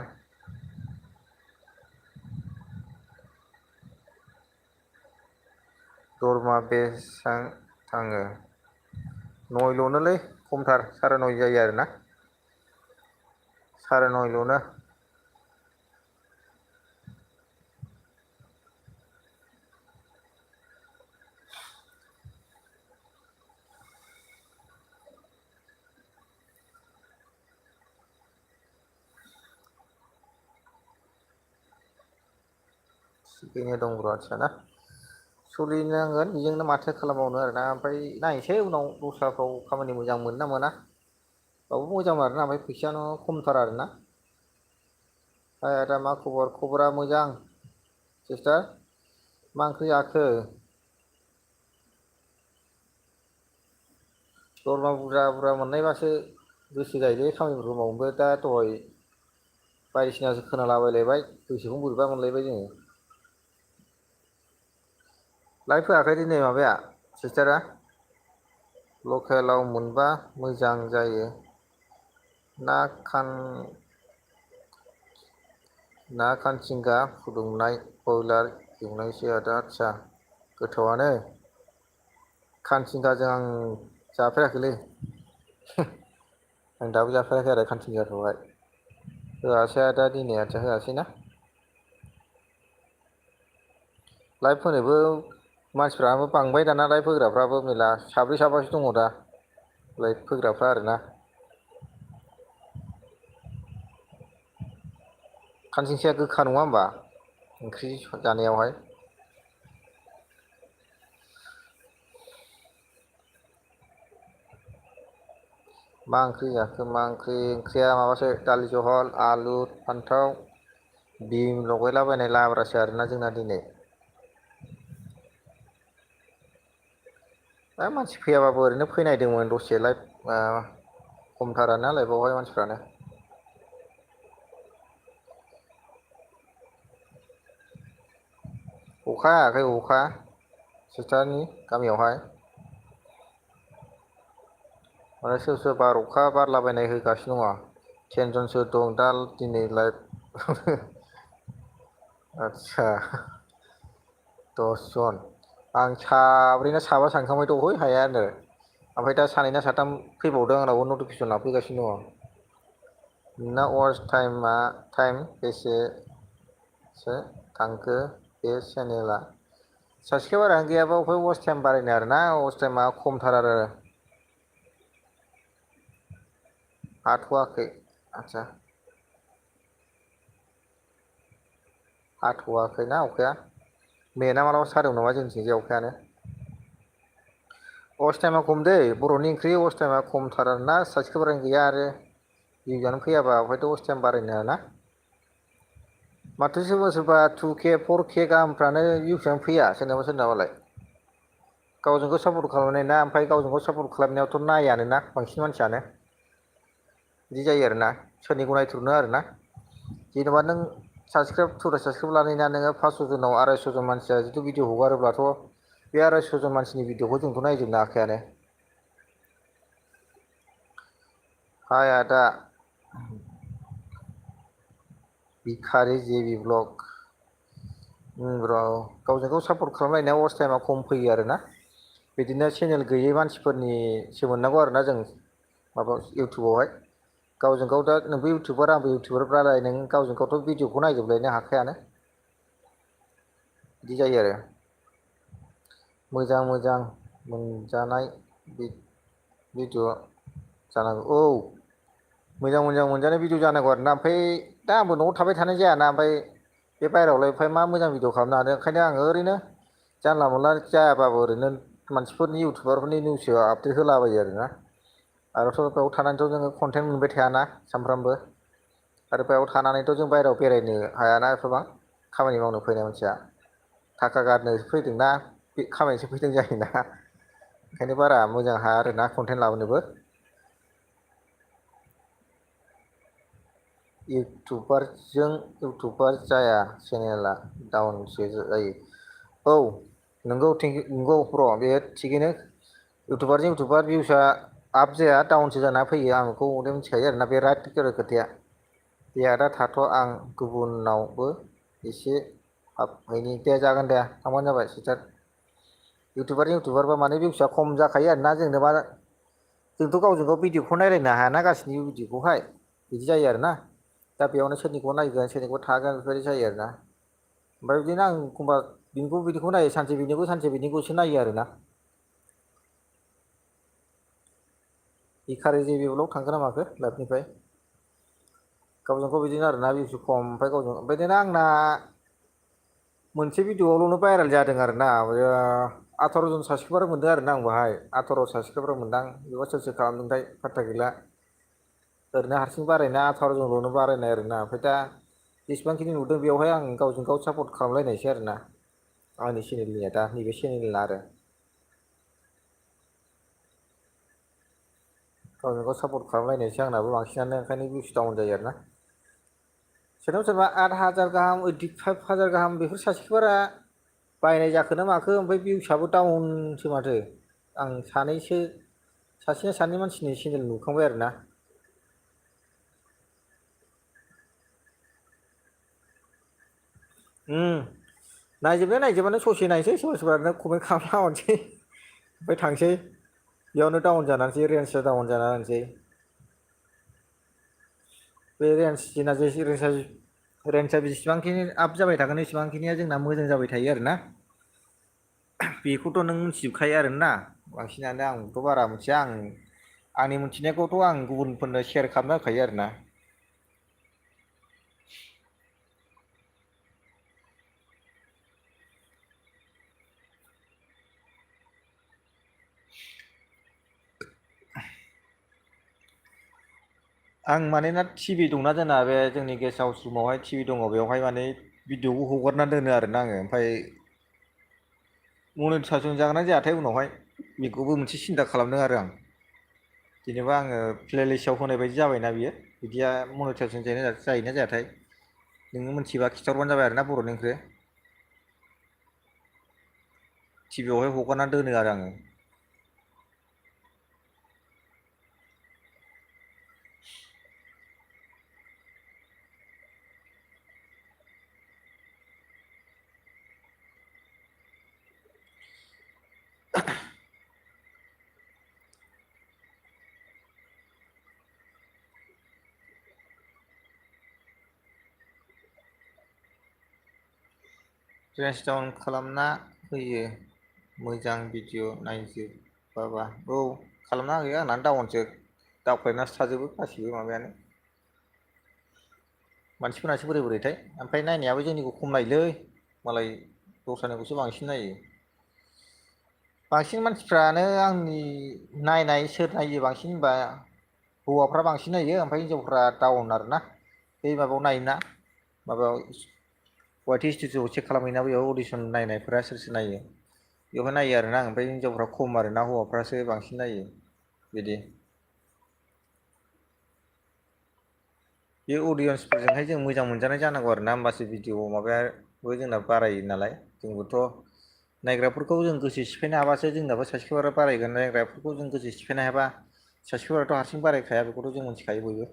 दरमा बेसां थाङो 9ल'नोलै खमथार 9.5 जायो आरोना 9.5ल'नो थिगैनो दं ब्र आदसा ना सोलिनांगोन बेजोंनो माथो खालामबावनो आरोना ओमफ्राय नायनोसै उनाव दस्राफ्राव खामानि मोजां मोनो ना मोना बावबो मोजां आरोना ओमफ्राय फैसायानो खमथार आरोना आदा मा खबरा मोजां सिस्टार मा ओंख्रि जाखो दरमा बुरजा मोननायबासो गोसो जायोलै खामानिफोरखौ मावनोबो दा दहाय बायदिसिनासो खोनालाबायलायबाय गोसोखौनो बोरैबा मोनलायबाय जोङो लाइभ फैयाखै दिनै माबाया सिस्टारा लकेलाव मोनबा मोजां जायो ना ना खानथिंगा फुदुंनाय बयलार एवनायसो आदा आदसा गोथावआनो खानथिंगाजों आं जाफेराखैलै आं दाबो जाफेराखै आरो खानथिंगाखौहाय होआसै आदा दिनै आदसा होआसै ना लाइभ होनोबो मानसिफ्राबो बांबाय दाना लाइभ होग्राफ्राबो मेरला 3 4 दङ दा लाइभ होग्राफ्रा आरोना खानसिंसाया गोखा नङा होमबा ओंख्रि जानायावहाय मा ओंख्रि जाखो मा ओंख्रिया माबासो दालि जहल आलु फान्थाव बिन लगायलाबायनाय लाब्रासो आरोना जोंना दिनै मानसि फैयाबाबो ओरैनो फैनायदोंमोन दसे लाइभ खमथारानो लाइभआवहाय मानसिफ्रानो अखा हायाखै अखा सिस्टारनि गामियावहाय माने सोर सोर बार अखा बारलाबायनाय होगासिनो दङ 10 जनसो दं दा दिनै लाइभ आदसा 10 जन आं साब्रै ना साबा सानखांबाय दहाय हायानो ओमफ्राय दा सानै ना साथाम फैबावदों आंनावबो नटिफिकेसन हाबफैगासिनो दङ नोंना वाच टाइम बेसेसो थांखो बे चेनेला? साबसक्राइबारानो गैयाबा अफाय वाच टाइम बारायनो आरोना वाच टाइमा खमथार आरो। हाथ'वाखै आदसा हाथ'वाखैना अखाया नेटआ मालाबा सादों नामा जोंनिथिंजाय अखायानो। वाच टाइमा खम दै बर'नि ओंख्रि वाच टाइमा खमथार आरोना साबसक्राइबारानो गैया आरो भिउसआनो फैयाबा अफायथ' वाच टाइम बारायनो ना। माथो सोरबा सोरबा 2K 4K गाहामफ्रानो भिउसआनो फैया सोरनाबा सोरनाबालाय। गावजों गाव सापर्ट खालामनाय ना ओमफ्राय गावजों गाव सापर्ट खालामनायावथ' नायानोना बांसिन मानसियानो। बिदि जायो आरोना सोरनिखौ नायथ्र'नो आरोना जेन'बा नों साबसक्राइब लानाय ना नोङो 500 जोनाव 250 जन मानसिया जुदि भिडिअ हगारोब्लाथ' बे 250 जन मानसिनि भिडिअखौ जोंथ' नायजोबनो हाखायानो। हाय आदा भिखारि जेबि ब्लग र' गावजों गाव सापर्ट खालामलायनाया वाच टाइमा खम फैयो आरोना। बिदिनो चेनेल गैयै मानसिफोरनिसो मोननांगौ आरोना जों माबा इउटुबावहाय। गावजों गाव दा नोंबो इउटुबार आंबो इउटुबारब्लालाय नों गावजों गावथ' भिडिअखौ नायजोबलायनो हाखायानो। बिदि जायो आरो। मोजां मोजां मोनजानाय भिडिअ जानांगौ औ। मोजां मोजां मोनजानाय भिडिअ जानांगौ आरोना ओमफ्राय दा आंबो न'आव थाबाय थानाय जायाना ओमफ्राय बे बाहेरायावलाय ओमफ्राय मा मोजां भिडिअ खालामनो हानो ओंखायनो आङो ओरैनो जानला मोनला जायाबाबो ओरैनो मानसिफोरनि इउटुबारफोरनि निउसआव आपडेट होलाबायो आरोना। आरोथ' बेयाव थानानैथ' जोङो कन्टेन्ट मोनबाय थायाना सानफ्रामबो। आरो बेयाव थानानैथ' जों बायहेरायाव बेरायनो हायाना एफाबां खामानि मावनो फैनाय मानसिया। थाखा गारनोसो फैदोंना बे खामायनोसो फैदों जायोना। ओंखायनो बारा मोजां हाया आरोना कन्टेन्ट लाबोनोबो। इउटुबार जाया चेनेला डाउनसो जायो। औ नोंगौ नंगौ ब्र' बे थिगैनो। इउटुबारजों इउटुबार भिउसआ आप जाया डाउनसो जाना फैयो आं बेखौ हले मिथिखायो आरोना बे राइट खोथाया। दे आदा थाथ' आं गुबुनावबो एसे हाबहैनि दे जागोन दे थांबानो जाबाय सिस्टार। इउटुबारबा माने भिउसआ खम जाखायो आरोना जोंनोबा जोंथ' गावजों गाव भिडिअखौ नायलायनो हायाना गासिनिबो भिडिअखौहाय बिदि जायो आरोना। दा बेयावनो सोरनिखौबा नायगोन सोरनिखौबा थागोन बेफोरबायदि जायो आरोना। ओमफ्राय बिदिनो आं एखमबा बिनिखौ नायो सानसे बिनिखौसो नायो आरोना। भिखारि जेबि थांखो ना माखो लाइफनिफ्राय? गावजों गाव बिदिनो आरोना भिउस खम ओमफ्राय बिदिनो आंना मोनसे भिडिअ'आवल'नो भाइरेल जादों आरोना 18 जन साबसक्राइबार मोनदों आरोना आं बाहाय 18 साबसक्राइबार मोनदां बेबा सोर सोर खालामदोंथाय फात्ता गैला। ओरैनो हारसिं बारायना 18 जनल'नो बारायनाय आरोना ओमफ्राय दा जेसेबांखिनि नुदों बेवहाय आं गावजों गाव सापर्ट खालामलायनायसै आरोना। आंनि चेनेलनिया दा नैबे चेनेलना आरो। गावजों गाव सापर्ट खालामलायनायसै आंनाबो बांसिनानो ओंखायनो भिउस डाउन जायो आरोना। सोरनाबा सोरनाबा 8,000 गाहाम 85,000 गाहाम बेफोर साबसक्राइबारा बायनाय जाखो ना माखो ओमफ्राय भिउसआबो डाउनसो माथो। आं सासेना सानै मानसिनि चेनेल नुखांबाय आरोना। नायजोबनायानो ससे नायसै सोरबा सोरबा ओरैनो कमेन्ट खालामला हरनोसै। ओमफ्राय थांसै बेयावनो डाउन जानानैसै रेन्ज डाउन जाना होनोसै। बे रेन्जआ बेसेबांखिनि आप जाबाय थागोन एसेबांखिनिया जोंना मोजां जाबाय थायो आरोना। बेखौथ' नों मिथिजोबखायो आरोना बांसिनानो आंथ' बारा मिथिया आं आंनि मोनथिनायखौथ' आं गुबुनफोरनो सेयार खालामना होखायो आरोना। आं मानोना टिभि दंना जोंना बे जोंनि गेस्ट हाउस रुमावहाय टिभि दङ बेवहाय माने भिडिअखौ हगारना दोनो आरोना आङो ओमफ्राय मनिटाइजेसन जागोन ना जायाथाय उनावहाय बेखौबो मोनसे सिन्था खालामदों आरो आं। जेनेबा आङो प्लेलिस्टआव होनाय बायदि जाबायना बियो बिदिया मनिटाइजेसन जायोना जायाथाय। नोङो मिथिबा खिथरबानो जाबाय आरोना बर'नि ओंख्रि। टिभियावहाय हगारना दोनो आरो आङो। रेन्ज डाउन खालामना होयो मोजां भिडिअ नायजोबाबा। औ खालामना होयो आंना डाउनसो दावख्लायनासो थाजोबो गासिबो माबायानो। मानसिफोरनासो बोरै बोरैथाय ओमफ्राय नायनायाबो जोंनिखौ खम नायोलै मालाय दस्रानिखौसो बांसिन नायो। बांसिन मानसिफ्रानो आंनि नायनाय सोर नायो बांसिन होनबा हौवाफ्रा बांसिन नायो ओमफ्राय हिनजावफ्रा डाउन आरोना बै माबायाव नायोना माबायाव गुवाहाटि स्टुडिअआव चेक खालामहैना बेयाव अडिसन नायनायफोरा सोर सोर नायो बेवहाय नायो आरोना ओमफ्राय हिनजावफ्रा खम आरोना हौवाफ्रासो बांसिन नायो बिदि। बे अडियन्सफोरजोंहाय जों मोजां मोनजानाय जानांगौ आरोना होमबासो भिडिअ माबायाबो जोंना बारायो नालाय जोंबोथ' नायग्राफोरखौ जों गोसो सिफायनो हाबासो जोंनाबो साबसक्राइबारा बारायगोन नायग्राफोरखौ जों गोसो सिफायनो हायाबा साबसक्राइबाराथ' हारसिं बारायखाया बेखौथ' जों मिथिखायो बयबो।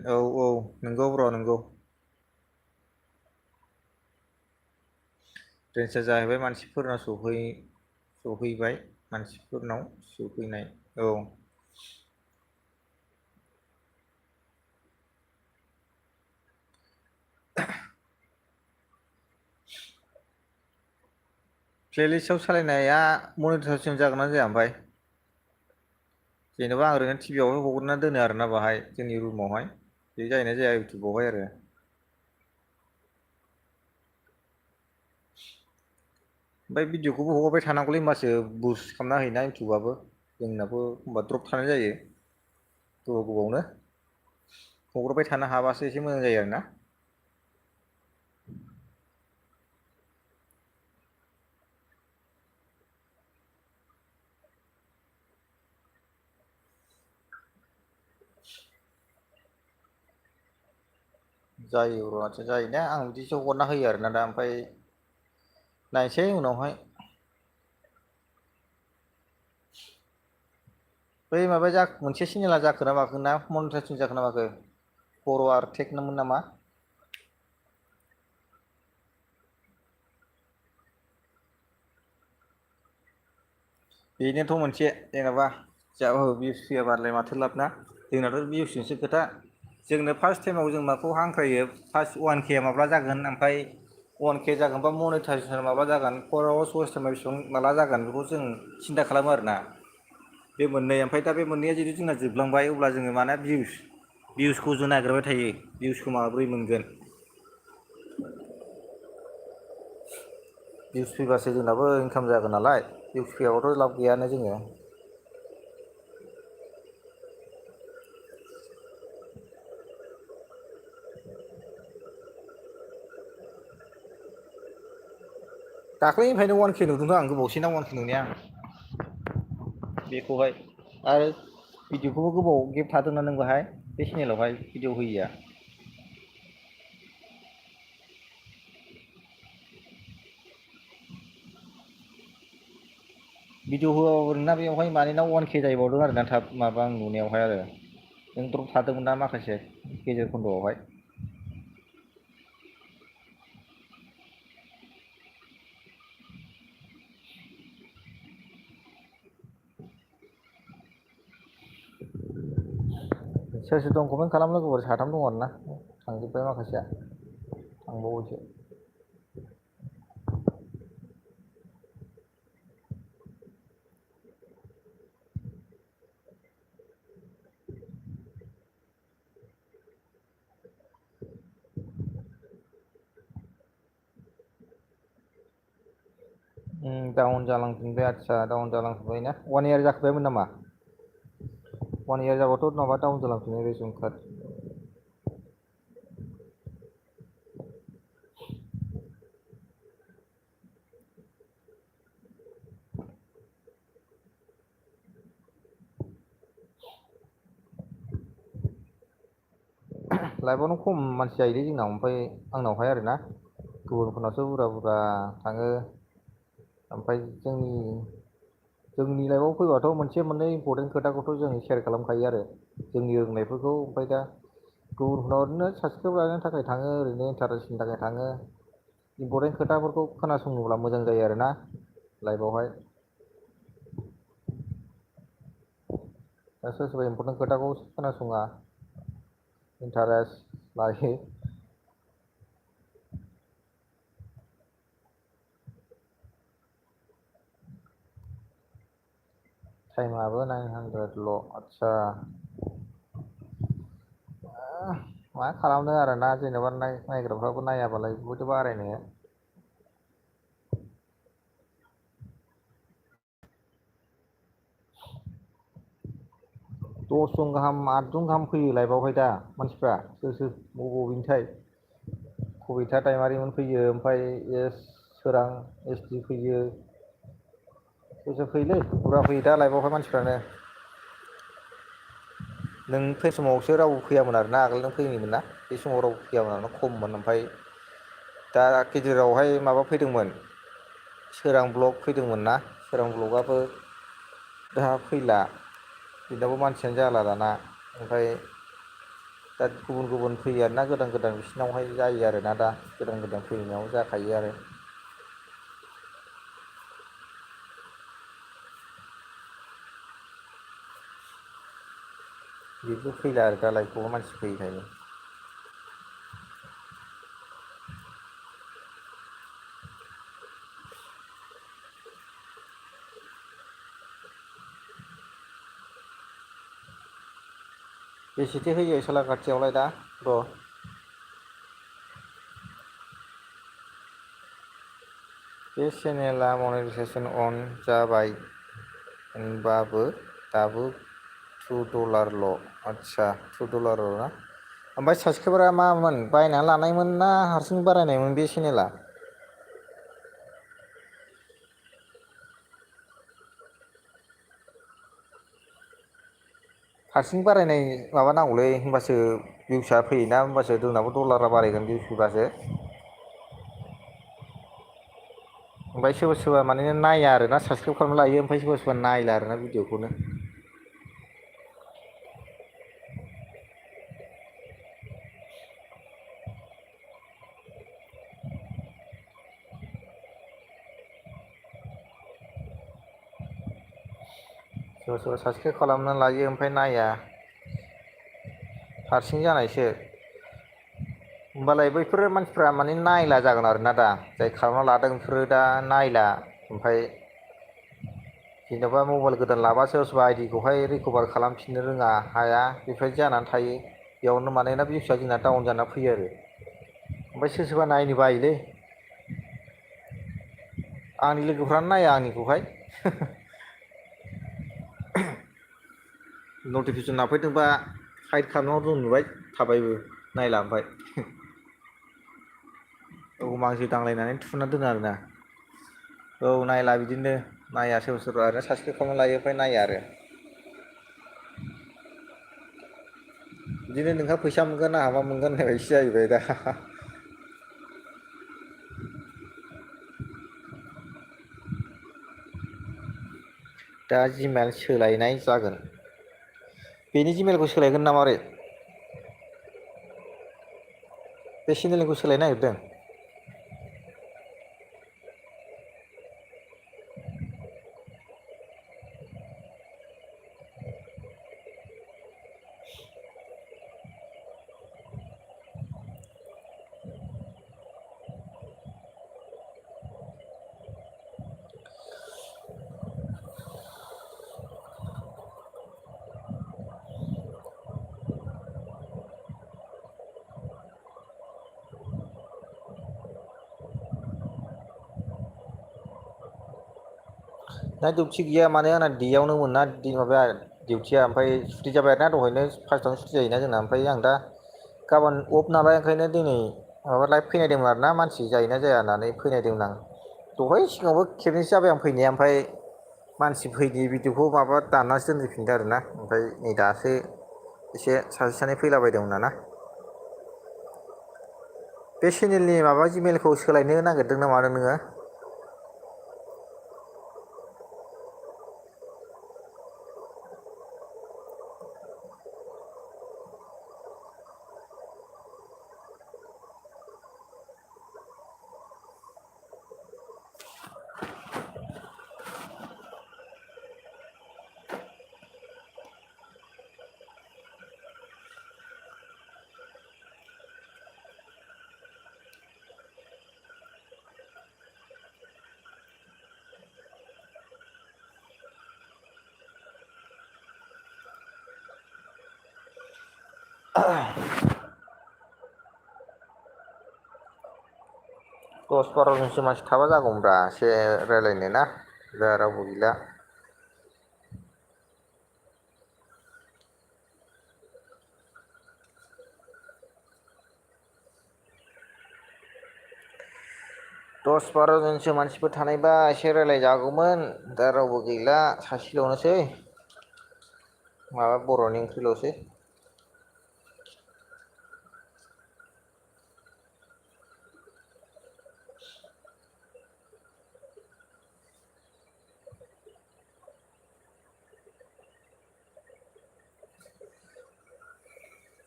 औ औ नंगौ ब्र नंगौ। रेन्सआ जाहैबाय मानसिफोरनाव सहैबाय मानसिफोरनाव सफैनाय औ। प्लेलिस्टआव सालायनाया मनिटाइजेसन जागोन ना जाया ओमफ्राय? जेनेबा आं ओरैनो टिभियावहाय हगारना दोनो आरोना बाहाय जोंनि रुमावहाय बे जायोना जाया इउटुबावहाय आरो। ओमफ्राय भिडिअखौबो हगारबाय थानांगौलै होमबासो बुस्ट खालामना होयोना इउटुबाबो जोंनाबो एखमबा द्रप थानाय जायो गोबाव गोबावनो हगारबाय थानो हाबासो एसे मोजां जायो आरोना। जायो र' आदसा जायोना आं बिदिसो हगारना होयो आरोना दा ओमफ्राय नायसै उनावहाय। बै माबाया मोनसे चेनेला जाखो ना माखो ना मनिटाइजेसन जाखो ना माखो बर' आर्टेकनोमोन नामा? बेनोथ' मोनसे जेन'बा जाबाबो भिउस फैयाबालाय माथो लाब ना जोंनाथ' भिउसजोंसो खोथा जोंनो फार्स्ट टाइमाव जों माखौ हांख्रायो फार्स्ट अवान के माब्ला जागोन ओमफ्राय अवान के जागोनबा मनिटाइजेसन माब्ला जागोन फर वास टाइमा बेसिबां माला जागोन बेखौ जों सिन्था खालामो आरोना बे मोननै ओमफ्राय दा बे मोननैया जुदि जोंना जोबलांबाय अब्ला जोङो माने भिउसखौ जों नागिरबाय थायो भिउसखौ माब्रै मोनगोन। भिउस फैबासो जोंनाबो इनकाम जागोन नालाय भिउस फैयाबाथ' लाब गैयानो जोङो। दाख्लैनिफ्रायनो अवान के नुदोंथ' आं गोबावसैना अवान के नुनाया बेखौहाय आरो भिडिअखौबो गोबाव गेब थादोंना नों बाहाय बे चेनेलावहाय भिडिअ होयैया। भिडिअ होआबाबो नोंना बेवहाय मानोना अवान के जाहैबावदों आरोना थाब माबा आं नुनायावहाय आरो नों द्रप थादोंमोन ना माखासे गेजेर खन्द'आवहाय। सोर सोर दं कमेन्ट खालाम लोगोफोर साथाम दं आरोना थांजोब्बाय माखासेया थांबावबायसो। डाउन जालांफिनबाय आदसा डाउन जालांफिनबाय ना अवान इयार जाखाबायमोन नामा? अवान इयार जाबाथ' माबा डाउन जालांफिनो रेसन कार्ड। लाइभआवनो खम मानसि जायोलै जोंनाव ओमफ्राय आंनावहाय आरोना गुबुनफोरनावसो बुरजा बुरजा थाङो ओमफ्राय जोंनि लाइफआव फैबाथ' मोनसे मोननै इम्परटेन्ट खोथाखौथ' जों सेयार खालामखायो आरो जोंनि रोंनायफोरखौ ओमफ्राय दा गुबुनफोरनाव ओरैनो साबसक्राइब लानो थाखाय थाङो ओरैनो इन्टारेस्टनि थाखाय थाङो इम्परटेन्ट खोथाफोरखौ खोनासंङोब्ला मोजां जायो आरोना लाइफआवहाय। सोरबा सोरबा इम्पर्टेन्ट खोथाखौ खोनासङा इन्टारेस्ट लायो। टाइमाबो 900ल' आदसा मा खालामदों आरोना जेनेबा नायग्राफ्राबो नायाबालाय बहायथो बारायनो। 10 जन गाहाम 8 जन गाहाम फैयो लाइभआवहाय दा मानसिफ्रा सोर बबेनिथाय कबिथा दैमारिमोन फैयो ओमफ्राय सोरां SD फैयो सोर फैयोलै बुरजा फैयो दा लाइभआवहाय मानसिफ्रानो। नों फै समावसो रावबो फैयामोन आरोना आगोल नों फैयोमोन ना बे समाव रावबो फैयामोन आरोना खममोन ओमफ्राय दा गेजेरावहाय माबा फैदोंमोन सोरां ब्लग फैदोंमोन ना सोरां ब्लगआबो दा फैला बेनावबो मानसियानो जाला दाना ओमफ्राय दा गुबुन गुबुन फैयो आरोना गोदान गोदान बिसिनावहाय जायो आरोना दा गोदान गोदान फैनायाव जाखायो आरो। बेबो फैला आरो दा लाइभआव मानसि फैयिखायनो। बेसेथो होयो सालाकाथियावलाय दा ब्र'? बे चेनेला मनेटाइजेसन अन जाबाय होनबाबो दाबो $2ल'। आदसा $2 ना ओमफ्राय साबसक्राइबारा मामोन बायनानै लानायमोन ना हारसिं बारायनायमोन बे चेनेला? हारसिं बारायनाय माबा नांगौलै होमबासो भिउसआ फैयोना होमबासो जोंनाबो डलारा बारायगोन भिउस फैबासो। ओमफ्राय सोरबा सोरबा माने नाया आरोना साबसक्राइब खालामना लायो ओमफ्राय सोरबा सोरबा नायला आरोना भिडिअखौनो। सोरबा सोरबा साबसक्राइब खालामना लायो ओमफ्राय नाया हारसिं जानायसो। होमबालाय बैफोरो मानसिफ्रा माने नायला जागोन आरोना दा जाय खालामना लादों बेफोरो दा नायला ओमफ्राय जेन'बा मबाइल गोदान लाबा सोरबा सोरबा आइडिखौहाय रिकभार खालामफिननो रोङा हाया बेफोरबायदि जानानै थायो बेयावनो मानोना भिउसआ जोंना डाउन जाना फैयो आरो ओमफ्राय सोर सोरबा नायनो बायोलै आंनि लोगोफ्रानो नाया आंनिखौहाय नटिफिकेसन हाबफैदोंबा हाइद खालामना दोनबाय थाबायबो नायला ओमफ्राय औ मानसि दांलायनानै थुना दोनो आरोना औ नायला बिदिनो नाया सोरबा सोरबा आरो साबसक्राइब खालामना लायो ओमफ्राय नाया आरो बिदिनो नोंहा फैसा मोनगोन आंहा मा मोनगोन होननाय बायदिसो जाहैबाय दा दा जिमेल सोलायनाय जागोन बेनि जिमेलखौ सोलायगोन ना माबोरै बे चेनेलनिखौ सोलायनो नागिरदों दा डिउटि गैया माने आंना डेआवनो मोना माबाया डिउटिया ओमफ्राय सुटि जाबाय आरोना दहायनो फार्स्टआवनो सुटि जायोना जोंना ओमफ्राय आं दा गाबोन अफ नालाय ओंखायनो दिनै माबा लाइभ फैनायदोंमोन आरोना मानसि जायोना जाया होननानै फैनायदोंमोन आं दहाय सिगाङावबो खेबनैसो जाबाय आं फैनाया ओमफ्राय मानसि फैयि भिडिअखौ माबा दाननासो दोनफैफिनदों आरोना ओमफ्राय नै दासो एसे सासे सानै फैलाबायदोंमोन नाना बे चेनेलनि माबा जिमेलखौ सोलायनो नागिरदों ना मादों नोङो दस बार'जनसो मानसि थाबा जागौमोनब्रा एसे रायज्लायनो ना दा रावबो गैला। दस बार'जनसो मानसिफोर थानायबा एसे रायज्लायजागौमोन दा रावबो गैला सासेल'नोसै माबा बर'नि ओंख्रिल'सै।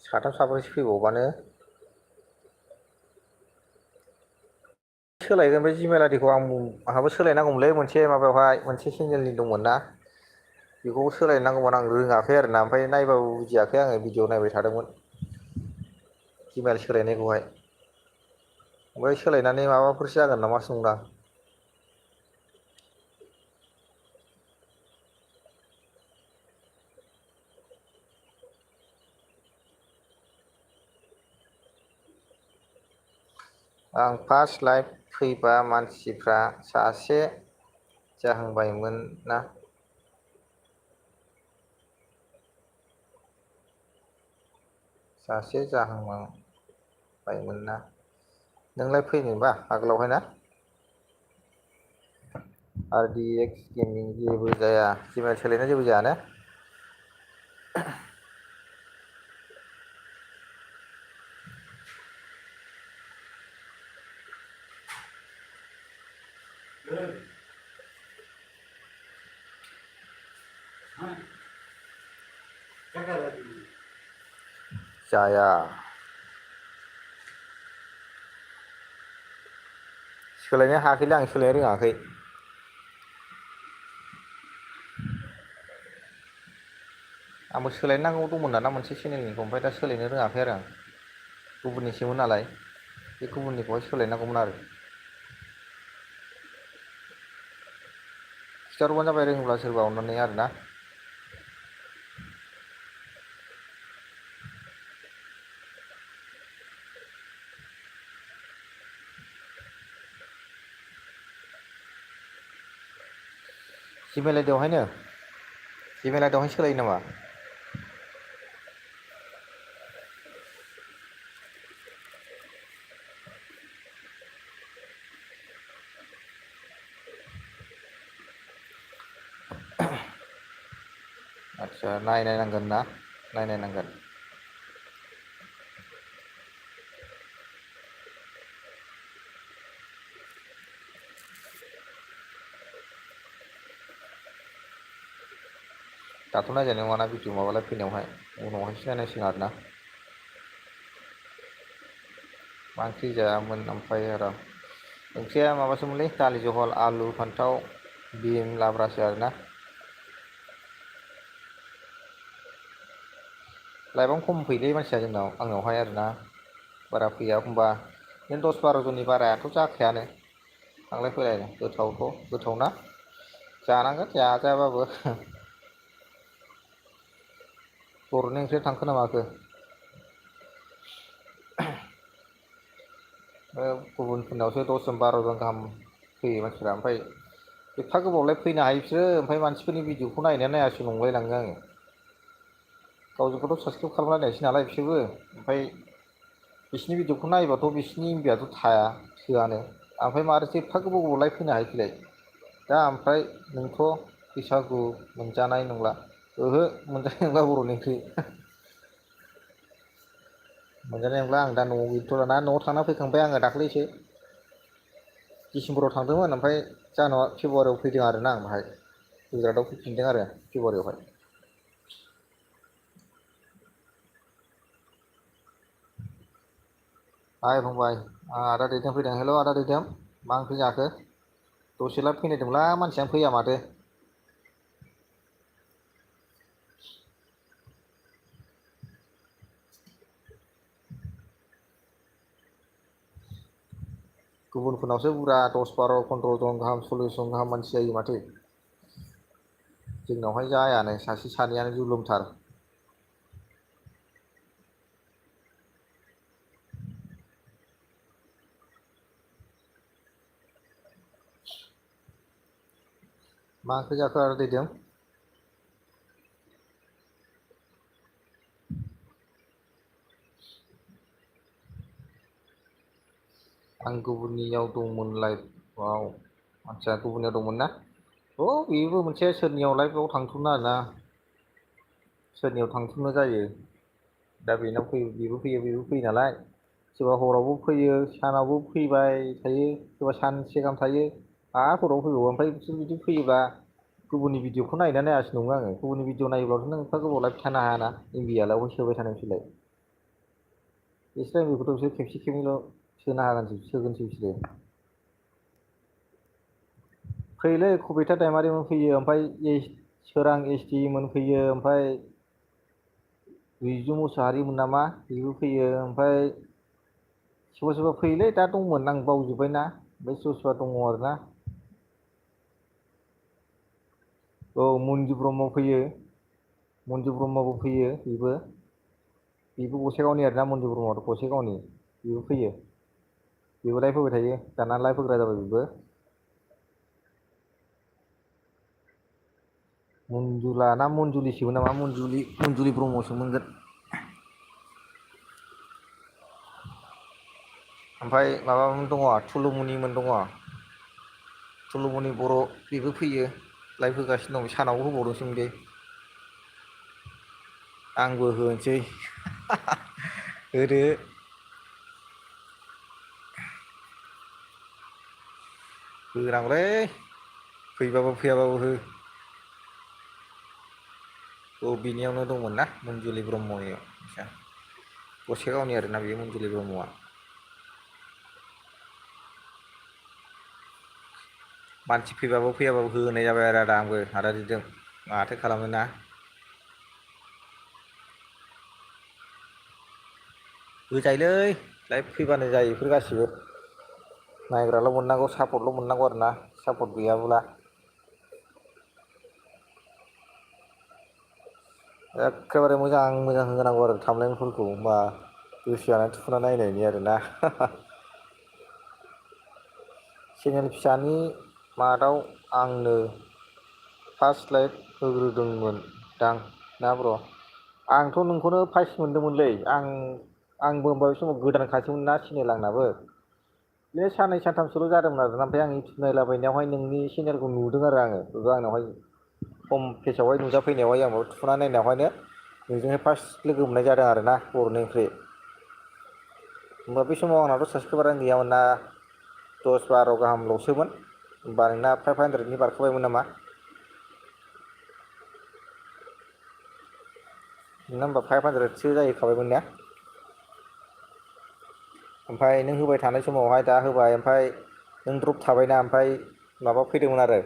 साथाम साब्रैसो फैबावबानो सोलायगोन बे जिमेल आइदिखौ आंहाबो सोलायनांगौमोनलै मोनसे माबायावहाय मोनसे चेनेलनि दंमोन ना बेखौबो सोलायनांगौमोन आं रोङाखै आरोना ओमफ्राय नायबाबो बुजियाखै आङो भिडिअ नायबाय थादोंमोन जिमेल सोलायनायखौहाय ओमफ्राय सोलायनानै माबाफोरसो जागोन नामासो नंदां। आं फार्स्ट लाइभ फैबा मानसिफ्रा सासे जाहांबायमोन ना सासे जाहांबायमोन ना नोंलाय फैनोबा आगोलावहाय ना RDX गेमिं जेबो जाया जिमेल सोलायना जेबो जाया ने जाया सोलायनो हायाखैलै आं सोलायनो रोङाखै। आंबो सोलायनांगौ दंमोन दाना मोनसे चेनेलनिखौ ओमफ्राय दा सोलायनो रोङाखै आरो आं गुबुननिसोमोन नालाय बे गुबुननिखौहाय सोलायनांगौमोन आरो खिथाहरबानो जाबाय रोङोब्ला सोरबा अननानै आरोना जिमेल आइदियावहायनो सोलायो नामा? आदसा नायनायनांगोन ना नायनायनांगोन। दाथ' नायजानाय नङाना भिडिअ माबालाय फैनायावहाय उनावहायसो नायनांसिगोन आरोना मा ओंख्रि जायामोन ओमफ्राय आरो ओंख्रिया माबासोमोनलै दालि जहल आलु फान्थाव बिन लाब्रासो आरोना लाइभआवनो खम फैयोलै मानसिया जोंनाव आंनावहाय आरोना बारा फैया एखमबा बिदिनो 10-12 जननि बारायाथ' जाखायानो थांलाय फैलाय गोथावना जानांगोन जाजायाबाबो बर'नि ओंख्रिया थांखो ना माखो गुबुनफोरनावसो 10-12 जन गाहाम फैयो मानसिफ्रा ओमफ्राय एफा गोबावलाय फैनो हायो बिसोरो ओमफ्राय मानसिफोरनि भिडिअखौ नायनाया नायासो नंलायलाङो आङो गावजोंखौथ' साबसक्राइब खालामलायनायसो नालाय बिसोरबो ओमफ्राय बिसिनि भिडिअखौ नायोबाथ' बिसिनि एमबियाथ' थाया थोआनो ओमफ्राय मारैथो एफा गोबाव फैनो हायो बेलाय दा ओमफ्राय नोंथ' बैसागु मोनजानाय नंला ओहो मोनजानाय नंला बर'नि ओंख्रि मोनजानाय नंला आं दा न'आव गैथ'लाना न'आव थांना फैखांबाय आङो दाख्लैसो डिसेम्बराव थांदोंमोन ओमफ्राय फेब्रुवारियाव फैदों आरोना आं बाहाय गुजरातआव फैफिनदों आरो फेब्रुवारियावहाय हाय फंबाय आदा दैथायन फैदों हेल' आदा दैथान मा ओंख्रि जाखो दसेल' फैनायदोंब्ला मानसियानो फैया माथो गुबुनफोरनावसो बुरजा 10-12-15 जन गाहाम 40 जन गाहाम मानसि जायो माथो जोंनावहाय जायानो सासे सानैयानो जुलुमथार मा ओंख्रि जाखो आदा दैदों? आं गुबुननियाव दंमोन लाइफआव आदसा गुबुननियाव दंमोन ना? अ बेबो मोनसे सोरनियाव लाइफआव थांथ'नो आरोना सोरनियाव थांथ'नो जायो दा बेनाव फैयो बेबो फैयो बेबो फैयो नालाय सोरबा हरावबो फैयो सानावबो फैबाय थायो सोरबा सानसे गाहाम थायो आरो हराव फैबावो ओमफ्राय बिसोर बिदि फैयोबा गुबुननि भिडिअखौ नायोना नायासो नङो आङो गुबुननि भिडिअ नायोब्लाथ' नों एफा गोबाव लाइफ थानो हायाना एमबिआलाय अबाव सोबाय थानो बिसोरलाय बिसोर बेखौथ' बिसोर खेबसे खेबनैल' सोनो हागोनसो सोगोनसो बिसोरो फैयोलै कबिथा दैमारिमोन फैयो ओमफ्राय सोरां एसटि मोन फैयो ओमफ्राय रिजु मुसाहारिमोन नामा बेबो फैयो ओमफ्राय सोरबा सोरबा फैयोलै दा दंमोन आं बावजोब्बायना ओमफ्राय सोरबा सोरबा दङ आरोना औ मन्जु ब्रह्म फैयो मन्जु ब्रह्मबो फैयो बेबो गसाइगावनि आरोना मन्जु ब्रह्मआथ' गसाइगावनि बेबो फैयो बेबो लाइभ फैबाय थायो दाना लाइभ होग्रा जाबाय बेबो मन्जुला ना मन्जुलिसोमोन नामा मन्जुलि ब्रह्मसो मोनगोन ओमफ्राय माबामोन दङ थुलुमनिमोन दङ थुलुमनि बर' बेबो फैयो लाइभ होगासिनो दं सानावबो होबावदोंसों बे आंबो होनोसै होदो होनांगौलै फैबाबो फैयाबाबो हो औ बिनियावनो दंमोन ना मन्जुलि ब्रह्मनियाव आदसा गसाइगावनि आरोना बेयो मन्जुलि ब्रह्मआ मानसि फैबाबो फैयाबाबो होनाय जाबाय आरो आदा आंबो आदा दिदों माथो खालामनो ना होजायोलै लाइभ फैबानो जायो बेफोर गासिबो नायग्राल' मोननांगौ सापर्टल' मोननांगौ आरो ना सापर्ट गैयाब्ला एखेबारे मोजां मोजां होनांगौ आरो टाबलाइनफोरखौ होमबा गोसो जानानै थुना नायनायनि आरोना चेनेल फिसानि मादाव आंनो फार्स्ट लाइभ होग्रोदोंमोन दां ना ब्र' आंथ' नोंखौनो फार्स्ट मोनदोंमोनलै आंबो होमबा बे समाव गोदान खासोमोन ना चेनेल आंनाबो बे साननै सानथामसोल' जादोंमोन आरोना ओमफ्राय आं इउटुब नायलाबायनायावहाय नोंनि चेनेलखौ नुदों आरो आङो बेबो आंनावहाय हम पेजावहाय नुजाफैनायावहाय आंबो थुना नायनायावहायनो नोंजोंहाय फार्स्ट लोगो मोननाय जादों आरोना बर'नि ओंख्रि होमबा बे समाव आंनाथ' साबसक्राइबारानो गैयामोन ना 10-12 गाहामल'सोमोन होमबा नोंना 500नि बारखाबायमोन नामा नोंना होमबा 500सो जाहैखाबायमोन ना ओमफ्राय नों होबाय थानाय समावहाय दा होबाय ओमफ्राय नों द्रप थाबायना ओमफ्राय माबा फैदोंमोन आरो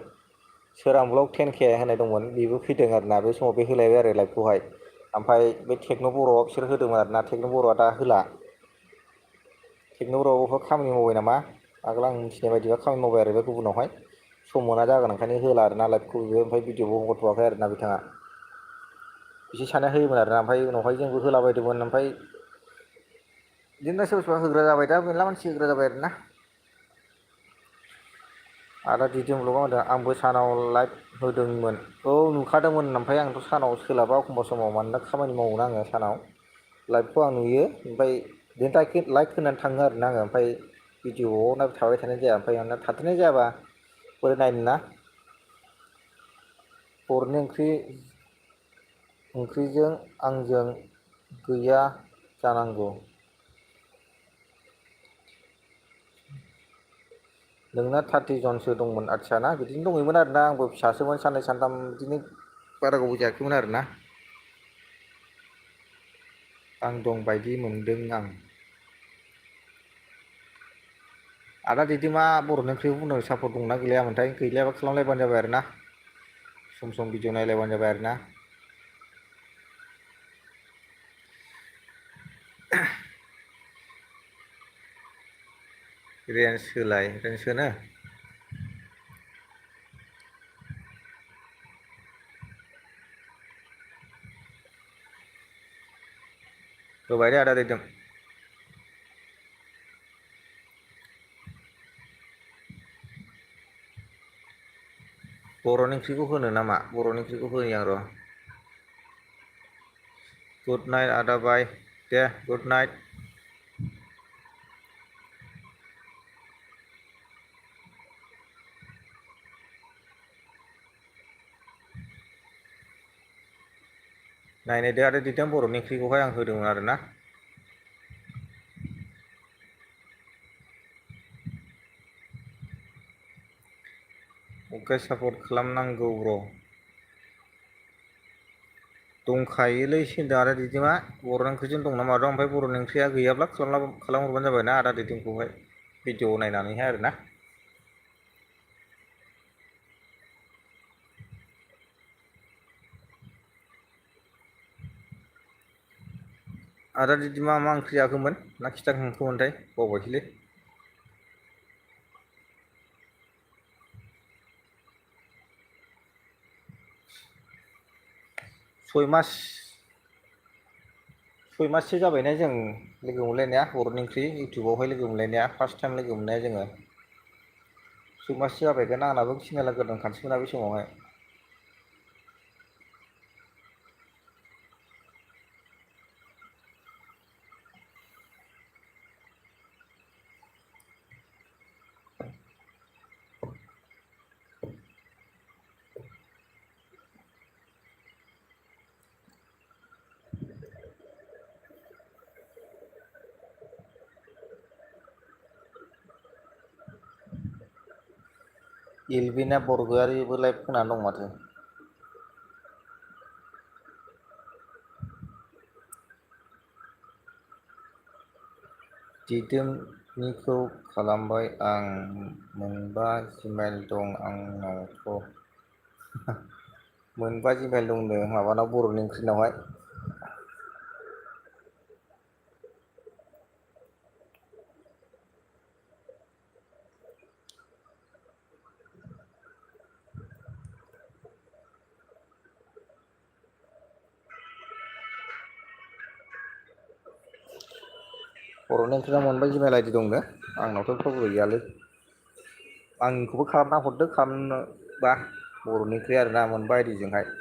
सोरां ब्लग 10K होनाय दंमोन बेबो फैदों आरोना बे समाव बे होलायबाय आरो लाइभखौहाय ओमफ्राय बे टेक्न' बर'आव बिसोर होदोंमोन आरोना टेक्न' बर'आ दा होला टेक्न' बर'आवबो खामानि मावबाय नामा आगोल आं मिथिनाय बायदिबा खामानि मावबाय आरो बे गुबुनावहाय सम मोना जागोन ओंखायनो होला आरोना लाइभखौ बियो ओमफ्राय भिडिअबो हगारथ'वाखै आरोना बिथाङा बिसोर सानैया होयोमोन आरोना ओमफ्राय उनावहाय जोंबो होलाबायदोंमोन ओमफ्राय बिदिनो सोरबा सोरबा होग्रा जाबाय दा मेरला मानसि होग्रा जाबाय आरोना आदा दिदोम ब्लगआव होदों आंबो सानाव लाइभ होदोंमोन औ नुखादोंमोन ओमफ्राय आंथ' सानाव सोलाबा एखमबा समाव मानोना खामानि मावोना आङो सानाव लाइभखौ आं नुयो ओमफ्राय बिदिनो लाइक होनानै थाङो आरोना आङो ओमफ्राय भिडिअआव नायबाय थाबाय थानाय जाया ओमफ्राय आंना थाथारनाय जायाबा बोरै नायनो ना बर'नि ओंख्रिजों आंजों गैया जानांगौ नोंना 30 जनसो दंमोन आदसा ना बिदिनो दङैमोन आरोना आंबो फिसासोमोन साननै सानथाम बिदिनो बारा गोबाव जायाखैमोन आरोना आं दं बायदि मोनदों आं आदा दिदोमा बर'नि ओंख्रिखौ बुंदों सापर्ट दंना गैलायामोनथाय गैलायाबा खालामलायबानो जाबाय आरो ना सम सम भिडिअ नायलायबानो जाबाय आरो ना रेन्ज होलाय रेन्ज होनो होबाय दे आदा दिदोम बर'नि ओंख्रिखौ होनो नामा? बर'नि ओंख्रिखौ होनि आं र'। गुड नाइट आदा बाइ दे गुड नाइट। नायनायदो आदा दिदोम बर'नि ओंख्रिखौहाय आं होदोंमोन आरो ना। अबेखाय सापर्ट खालामनांगौ र'। दंखायोलै सो होनदों आदा दिदोमा बर'नि ओंख्रिजों दं ना मादों ओमफ्राय बर'नि ओंख्रिया गैयाब्ला खालामहरबानो जाबाय ना आदा दिदोमखौहाय भिडिअ नायनानैहाय आरो ना। आदा दिदोमा मा ओंख्रि जाखोमोन ना खिथाखांखोमोनथाय बावबायसैलै। सय माससो जाबायना जों लोगो मोनलायनाया बर'नि ओंख्रि इउटुबावहाय लोगो मोनलायनाया फार्स्ट टाइम लोगो मोननाया जोङो। सय माससो जाबायगोन आंनाबो चेनेला गोदान खानोसैमोन ना बे समावहाय। इलबिना बरगयारिबो लाइभ खोनानै दं माथो। दिदोमनिखौ खालामबाय आं मोनबा जिमेल दं आंनावथ'। मोनबा जिमेल दंनो माबानाव बर'नि ओंख्रिनावहाय। बर'नि ओंख्रिना मोनबा जिमेल आइदि दंनो आंनावथ' जेबो गैयालै। आंनिखौबो खालामना हरदो खालामनोबा बर'नि ओंख्रि आरोना मोनबा आइदिजोंहाय।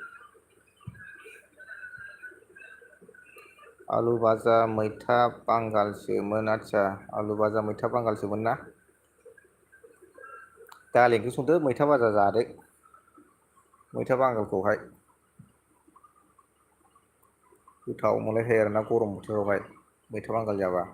आलु भाजा मैथा बांगालसोमोन आदसा आलु भाजा मैथा बांगालसोमोन ना। दालि ओंख्रि संदो मैथा बाजा जादो मैथा बांगालखौहाय। गोथाव मोनलायथारो आरोना गरम बोथोरावहाय मैथा बांगाल जाबा।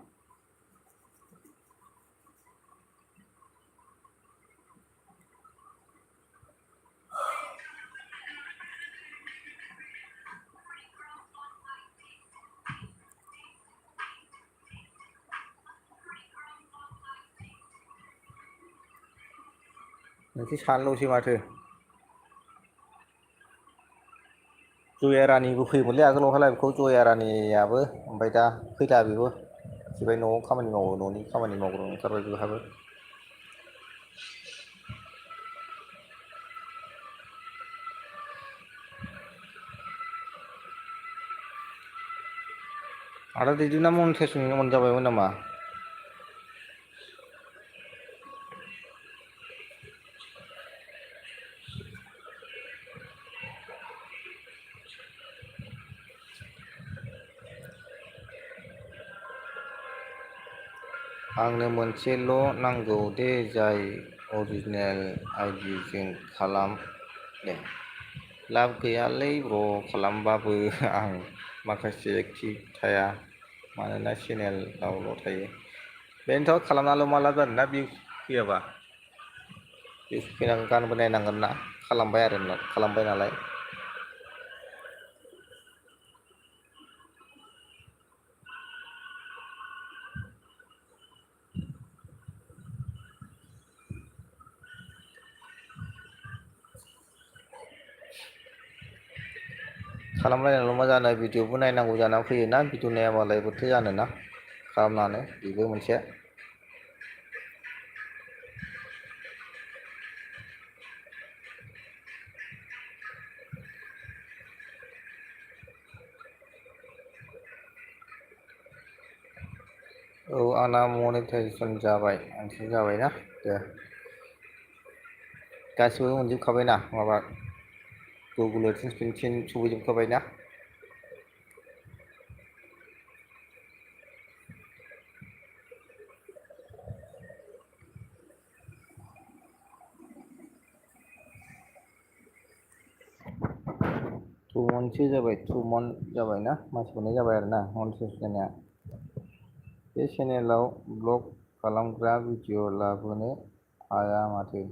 नोंसोर सानैल'सै माथो। जया रानिबो फैयोमोनलै आगोलावहाय लाइभखौ जया रानियाबो ओमफ्राय दा फैला बेबो। सिबाय न'आव खामानि मावो न'नि खामानि मावग्रा ओंखारबाय बेहाबो। आदा दिदोमना मनिटाइजेसन जाबायमोन नामा? आंनो मोनसेल' नांगौ दे जाय अरिजिनेल आइडिजों खालाम दे। लाब गैयालै ब्र खालामबाबो आं माखासे एक्टिभ थाया मानोना चेनेलावल' थायो। बेनोथ' खालामनाल' मा लाब जानोना भिउस फैयाबा। भिउस फैनांगोन गानबो नायनांगोन ना खालामबाय आरो खालामबाय नालाय। खालामलायनानैल' मा जानो भिडिअबो नायनांगौ जानानै फैयोना भिडिअ नायाबालाय बोरैथो जानोना। खालामनानै बेबो मोनसे। औ आंना मनेटाइजेसन जाबाय आंसो जाबायना दे। गासिबो मोनजोबखाबायना माबा गुगोल एडसेन्स सफैजोबखाबायना। टु मान्थसो जाबाय, 2 मान्थ जाबाय ना, मास मोननै जाबाय आरो ना मनिटाइस जानाया। बे चेनेलाव ब्लग खालामग्रा भिडिअ लाबोनो हाया माथो।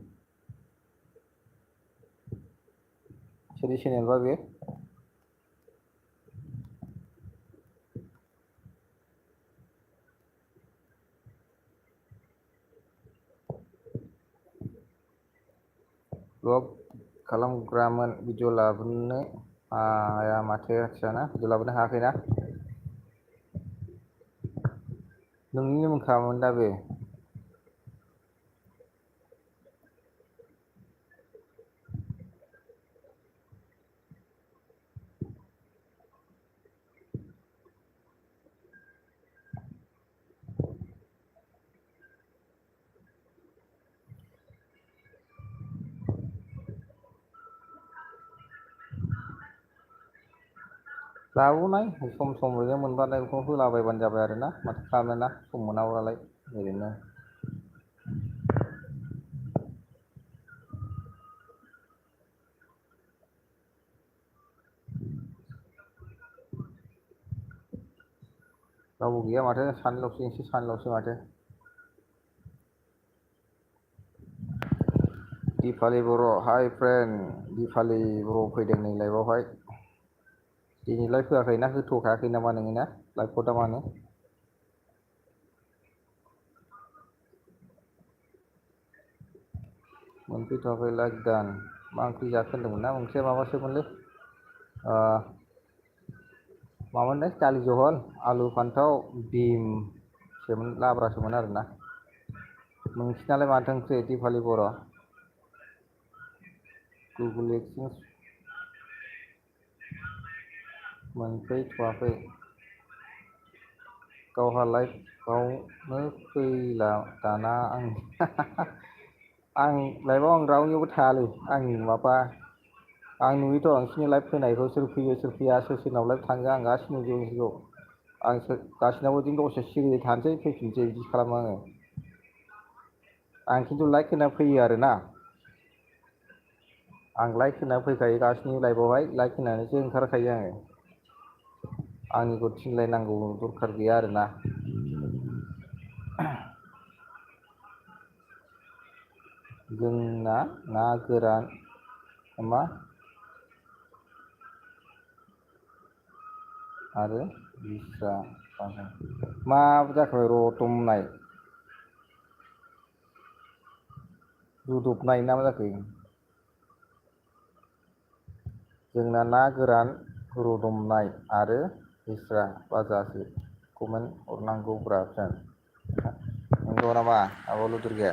सोरनि चेनेलबा बे? ब्लग खालामग्रामोन भिडिअ लाबोनो हाया माथो। आथिया ना भिडिअ लाबोनो हायाखैना? नोंनिनो मोनखामोन दा बे? लाबोनाय सम सम ओरैनो मोनबानो बेखौ होलाबायबानो जाबाय आरो ना, माथो खालामनो ना सम मोनाब्लालाय ओरैनो। रावबो गैया माथो, सानैल'सो नोंसोर सानैल'सो माथो। दिपालि बर', हाइ फ्रेन्ड दिपालि बर' फैदों नै लाइभआवहाय। दिनै लाइभ होआखैना, होथ'खायाखै नामा नोङो ना लाइभखौ दा मानो? मोनफैथ'वाखै लाइक दान। मा ओंख्रि जाखो होनदोंमोन ना, ओंख्रिया माबासोमोनलै मामोनलाय दालि जहल आलु फान्थाव बिमसोमोन, लाब्रासोमोन आरोना। नोंसिनालाय माथो ओंख्रि दिपालि बर'? गुगोल एक्सचेन्ज मोनफैथ'वाखै। गावहा लाइभआवनो फैला दाना आं लाइभआव आं रावनियावबो थायालै, आं माबा आं नुयोथ' नोंसिनि लाइभ फैनायखौ, सोर फैयो सोर फैया, सोर सोरनाव लाइभ थाङो आं गासिबो नुजोबो नोंसोरखौ। आं गासिनावबो बिदिनो दसे सिरि थानोसै, फैफिनसै बिदि खालामो आङो। आं खिन्थु लाइक होना फैयो आरोना। आं लाइक होना फैखायो गासिनि लाइभआवहाय, लाइक होनानैसो ओंखारखायो आङो। आंनिखौ थिनलायनांगौ दरखार गैया आरोना। जोंना ना गोरान मा आरो लेस्रा फाजा। मा जाखो रतमनाय? रुदबनाय ना मा जाखो? जोंना ना गोरान रुदमनाय आरो लेस्रा फाजासो। Comment हरनांगौब्रा friend. नंगौ नामा आब' लुदुरगे?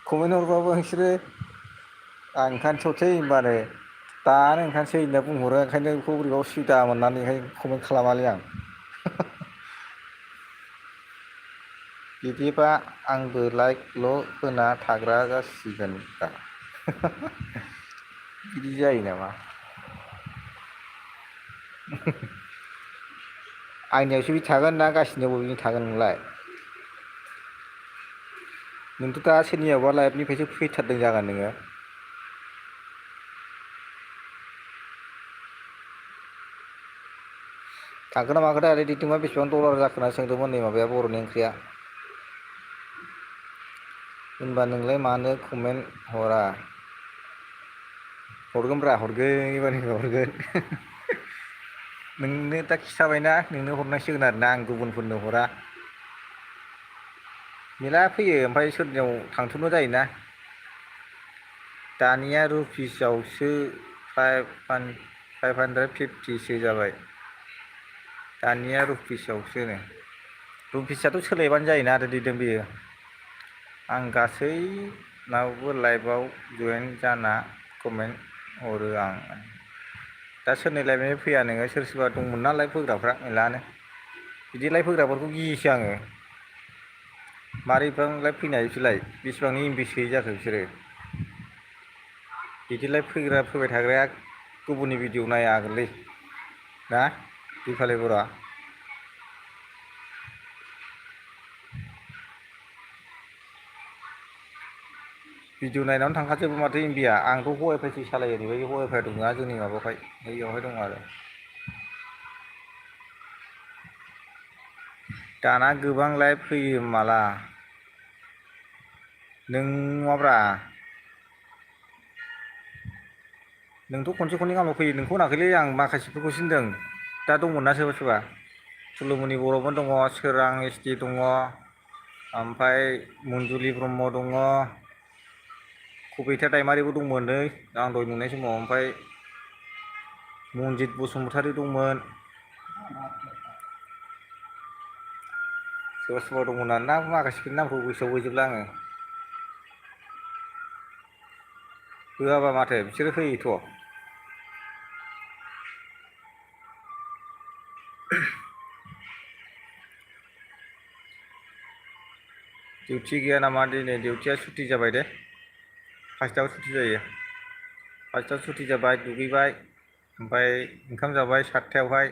कमेन्ट हरबाबो नोंसोरो आं ओंखारसै होनबानो दानो ओंखारसै होनना बुंहरो, ओंखायनो बेखौ बोरैबा उसुबिदा मोननानैहाय कमेन्ट खालामालै आं। बिदिबा आंबो लाइकल' होना थाग्रा जासिगोन दा। बिदि जायो नामा? आंनियावसो बिदि थागोन ना गासिनियावबो बिदि थागोन नोंलाय? नोंथ' दा सोरनियावबा लाइभनिफ्रायसो फैथारदों जागोन नोङो। थांखोना माखोथाय दैथुमा बेसेबां डलार जाखोना सोंदोंमोन नै माबाया बर'नि ओंख्रिया। होनबा नोंलाय मानो कमेन्ट हरा? हरगोनब्रा हरगोन एबारनिफ्राय हरगोन। नोंनो दा खिथाबायना नोंनो हरनांसिगोन आरोना, आं गुबुनफोरनो हरा। मेला फैयो ओमफ्राय सोरनियाव थांथ'नो जायोना। दानिया रुपिसावसो फाइभ हान्ड्रेड फिफ्टिसो जाबाय। दानिया रुपिसावसो नो। रुपिसाथ' सोलायबानो जायोना आरो दिदोम बियो। आं गासैनावबो लाइभआव जइेन जाना कमेन्ट हरो आं। दा सोरनि लाइभनिफ्राय फैया नोङो, सोर सोरबा दंमोन ना लाइभ होग्राफ्रा मेलानो। बिदि लाइभ होग्राफोरखौ गियोसो आङो। मारैबांलाय फैनाय बिसोरलाय बेसेबांनि एमबि सोयै जाखो बिसोरो बिदिलाय फैबाय थाग्राया गुबुननि भिडिअ नाया आगोनलै ना दिपालि बरा भिडिअ नायनानै थांखाजोबो माथो एमबिया आंथ' वाइफाइसो सालायो नैबे वाइफाइ दं नङा जोंनि माबायावहाय बैयावहाय दं आरो दाना गोबां लाइभ फैयो माला नों नङाब्रा नोंथ' खनसे खननै गाहामल' फैयो नोंखौ होनाखैलै आं माखासेफोरखौसो होनदों दा दंमोन ना सोरबा सोरबा थुलुमनि बर'बो दङ सोरां एसटि दङ ओमफ्राय मन्जुलि ब्रह्म दङ कबिथा दैमारिबो दंमोन नै आं दहाय नुनाय समाव ओमफ्राय मनजित बसुमतारी दंमोन सोरबा सोरबा दंमोन आरोना माखासेफोरनि नामखौ गोसोआव गैजोबला आङो होआबा माथो बिसोरो होयोथ' डिउटि गैया नामा दिनै डिउटिया सुटि जाबाय दे फासथायाव सुटि जायो फासथायाव सुटि जाबाय दुगैबाय ओमफ्राय ओंखाम जाबाय सातथायावहाय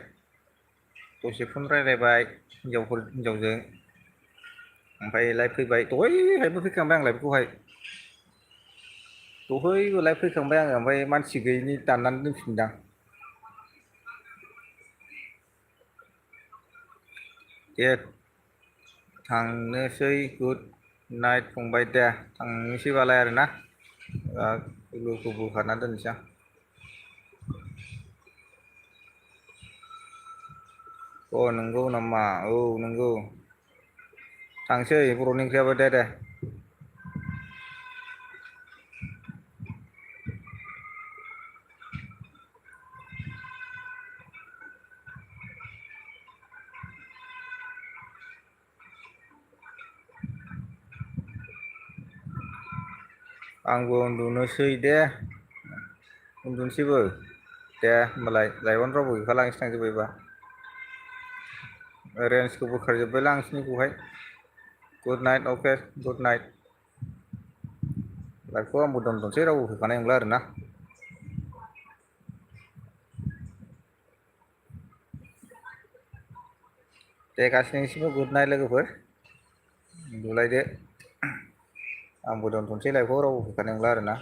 दसे फन रायज्लायबाय हिनजावजों ओमफ्राय लाइभ फैबाय दहायहायबो फैखांबाय आं लाइभखौहाय दहायबो लाइभ फैखांबाय आङो ओमफ्राय मानसि गैयिनि दाननानै दोनफिनदां दे थांनोसै गुड नाइट फंबाय दे थांनोसैबालाय आरोना लोगोखौ बोखारना दोननोसै आं अ नंगौ नामा औ नंगौ थांसै बर'नि ओंख्रियाबो दे आंबो उन्दुनोसै दे उन्दुनोसैबो दे होमबालाय लाइभआनो रावबो गैखाला नोंसोर थांजोब्बायबा रेन्जखौ बोखारजोब्बायलां नोंसिनिखौहाय गुड नाइट अके गुड नाइट लाइभखौ आंबो दोनथ'नोसै रावबो फैखानाय नंला आरोना दे गासैनिसिमबो गुड नाइट लोगोफोर उन्दुलायदो आंबो दोनथ'नोसै लाइभखौ रावबो फैखानाय नंला आरोना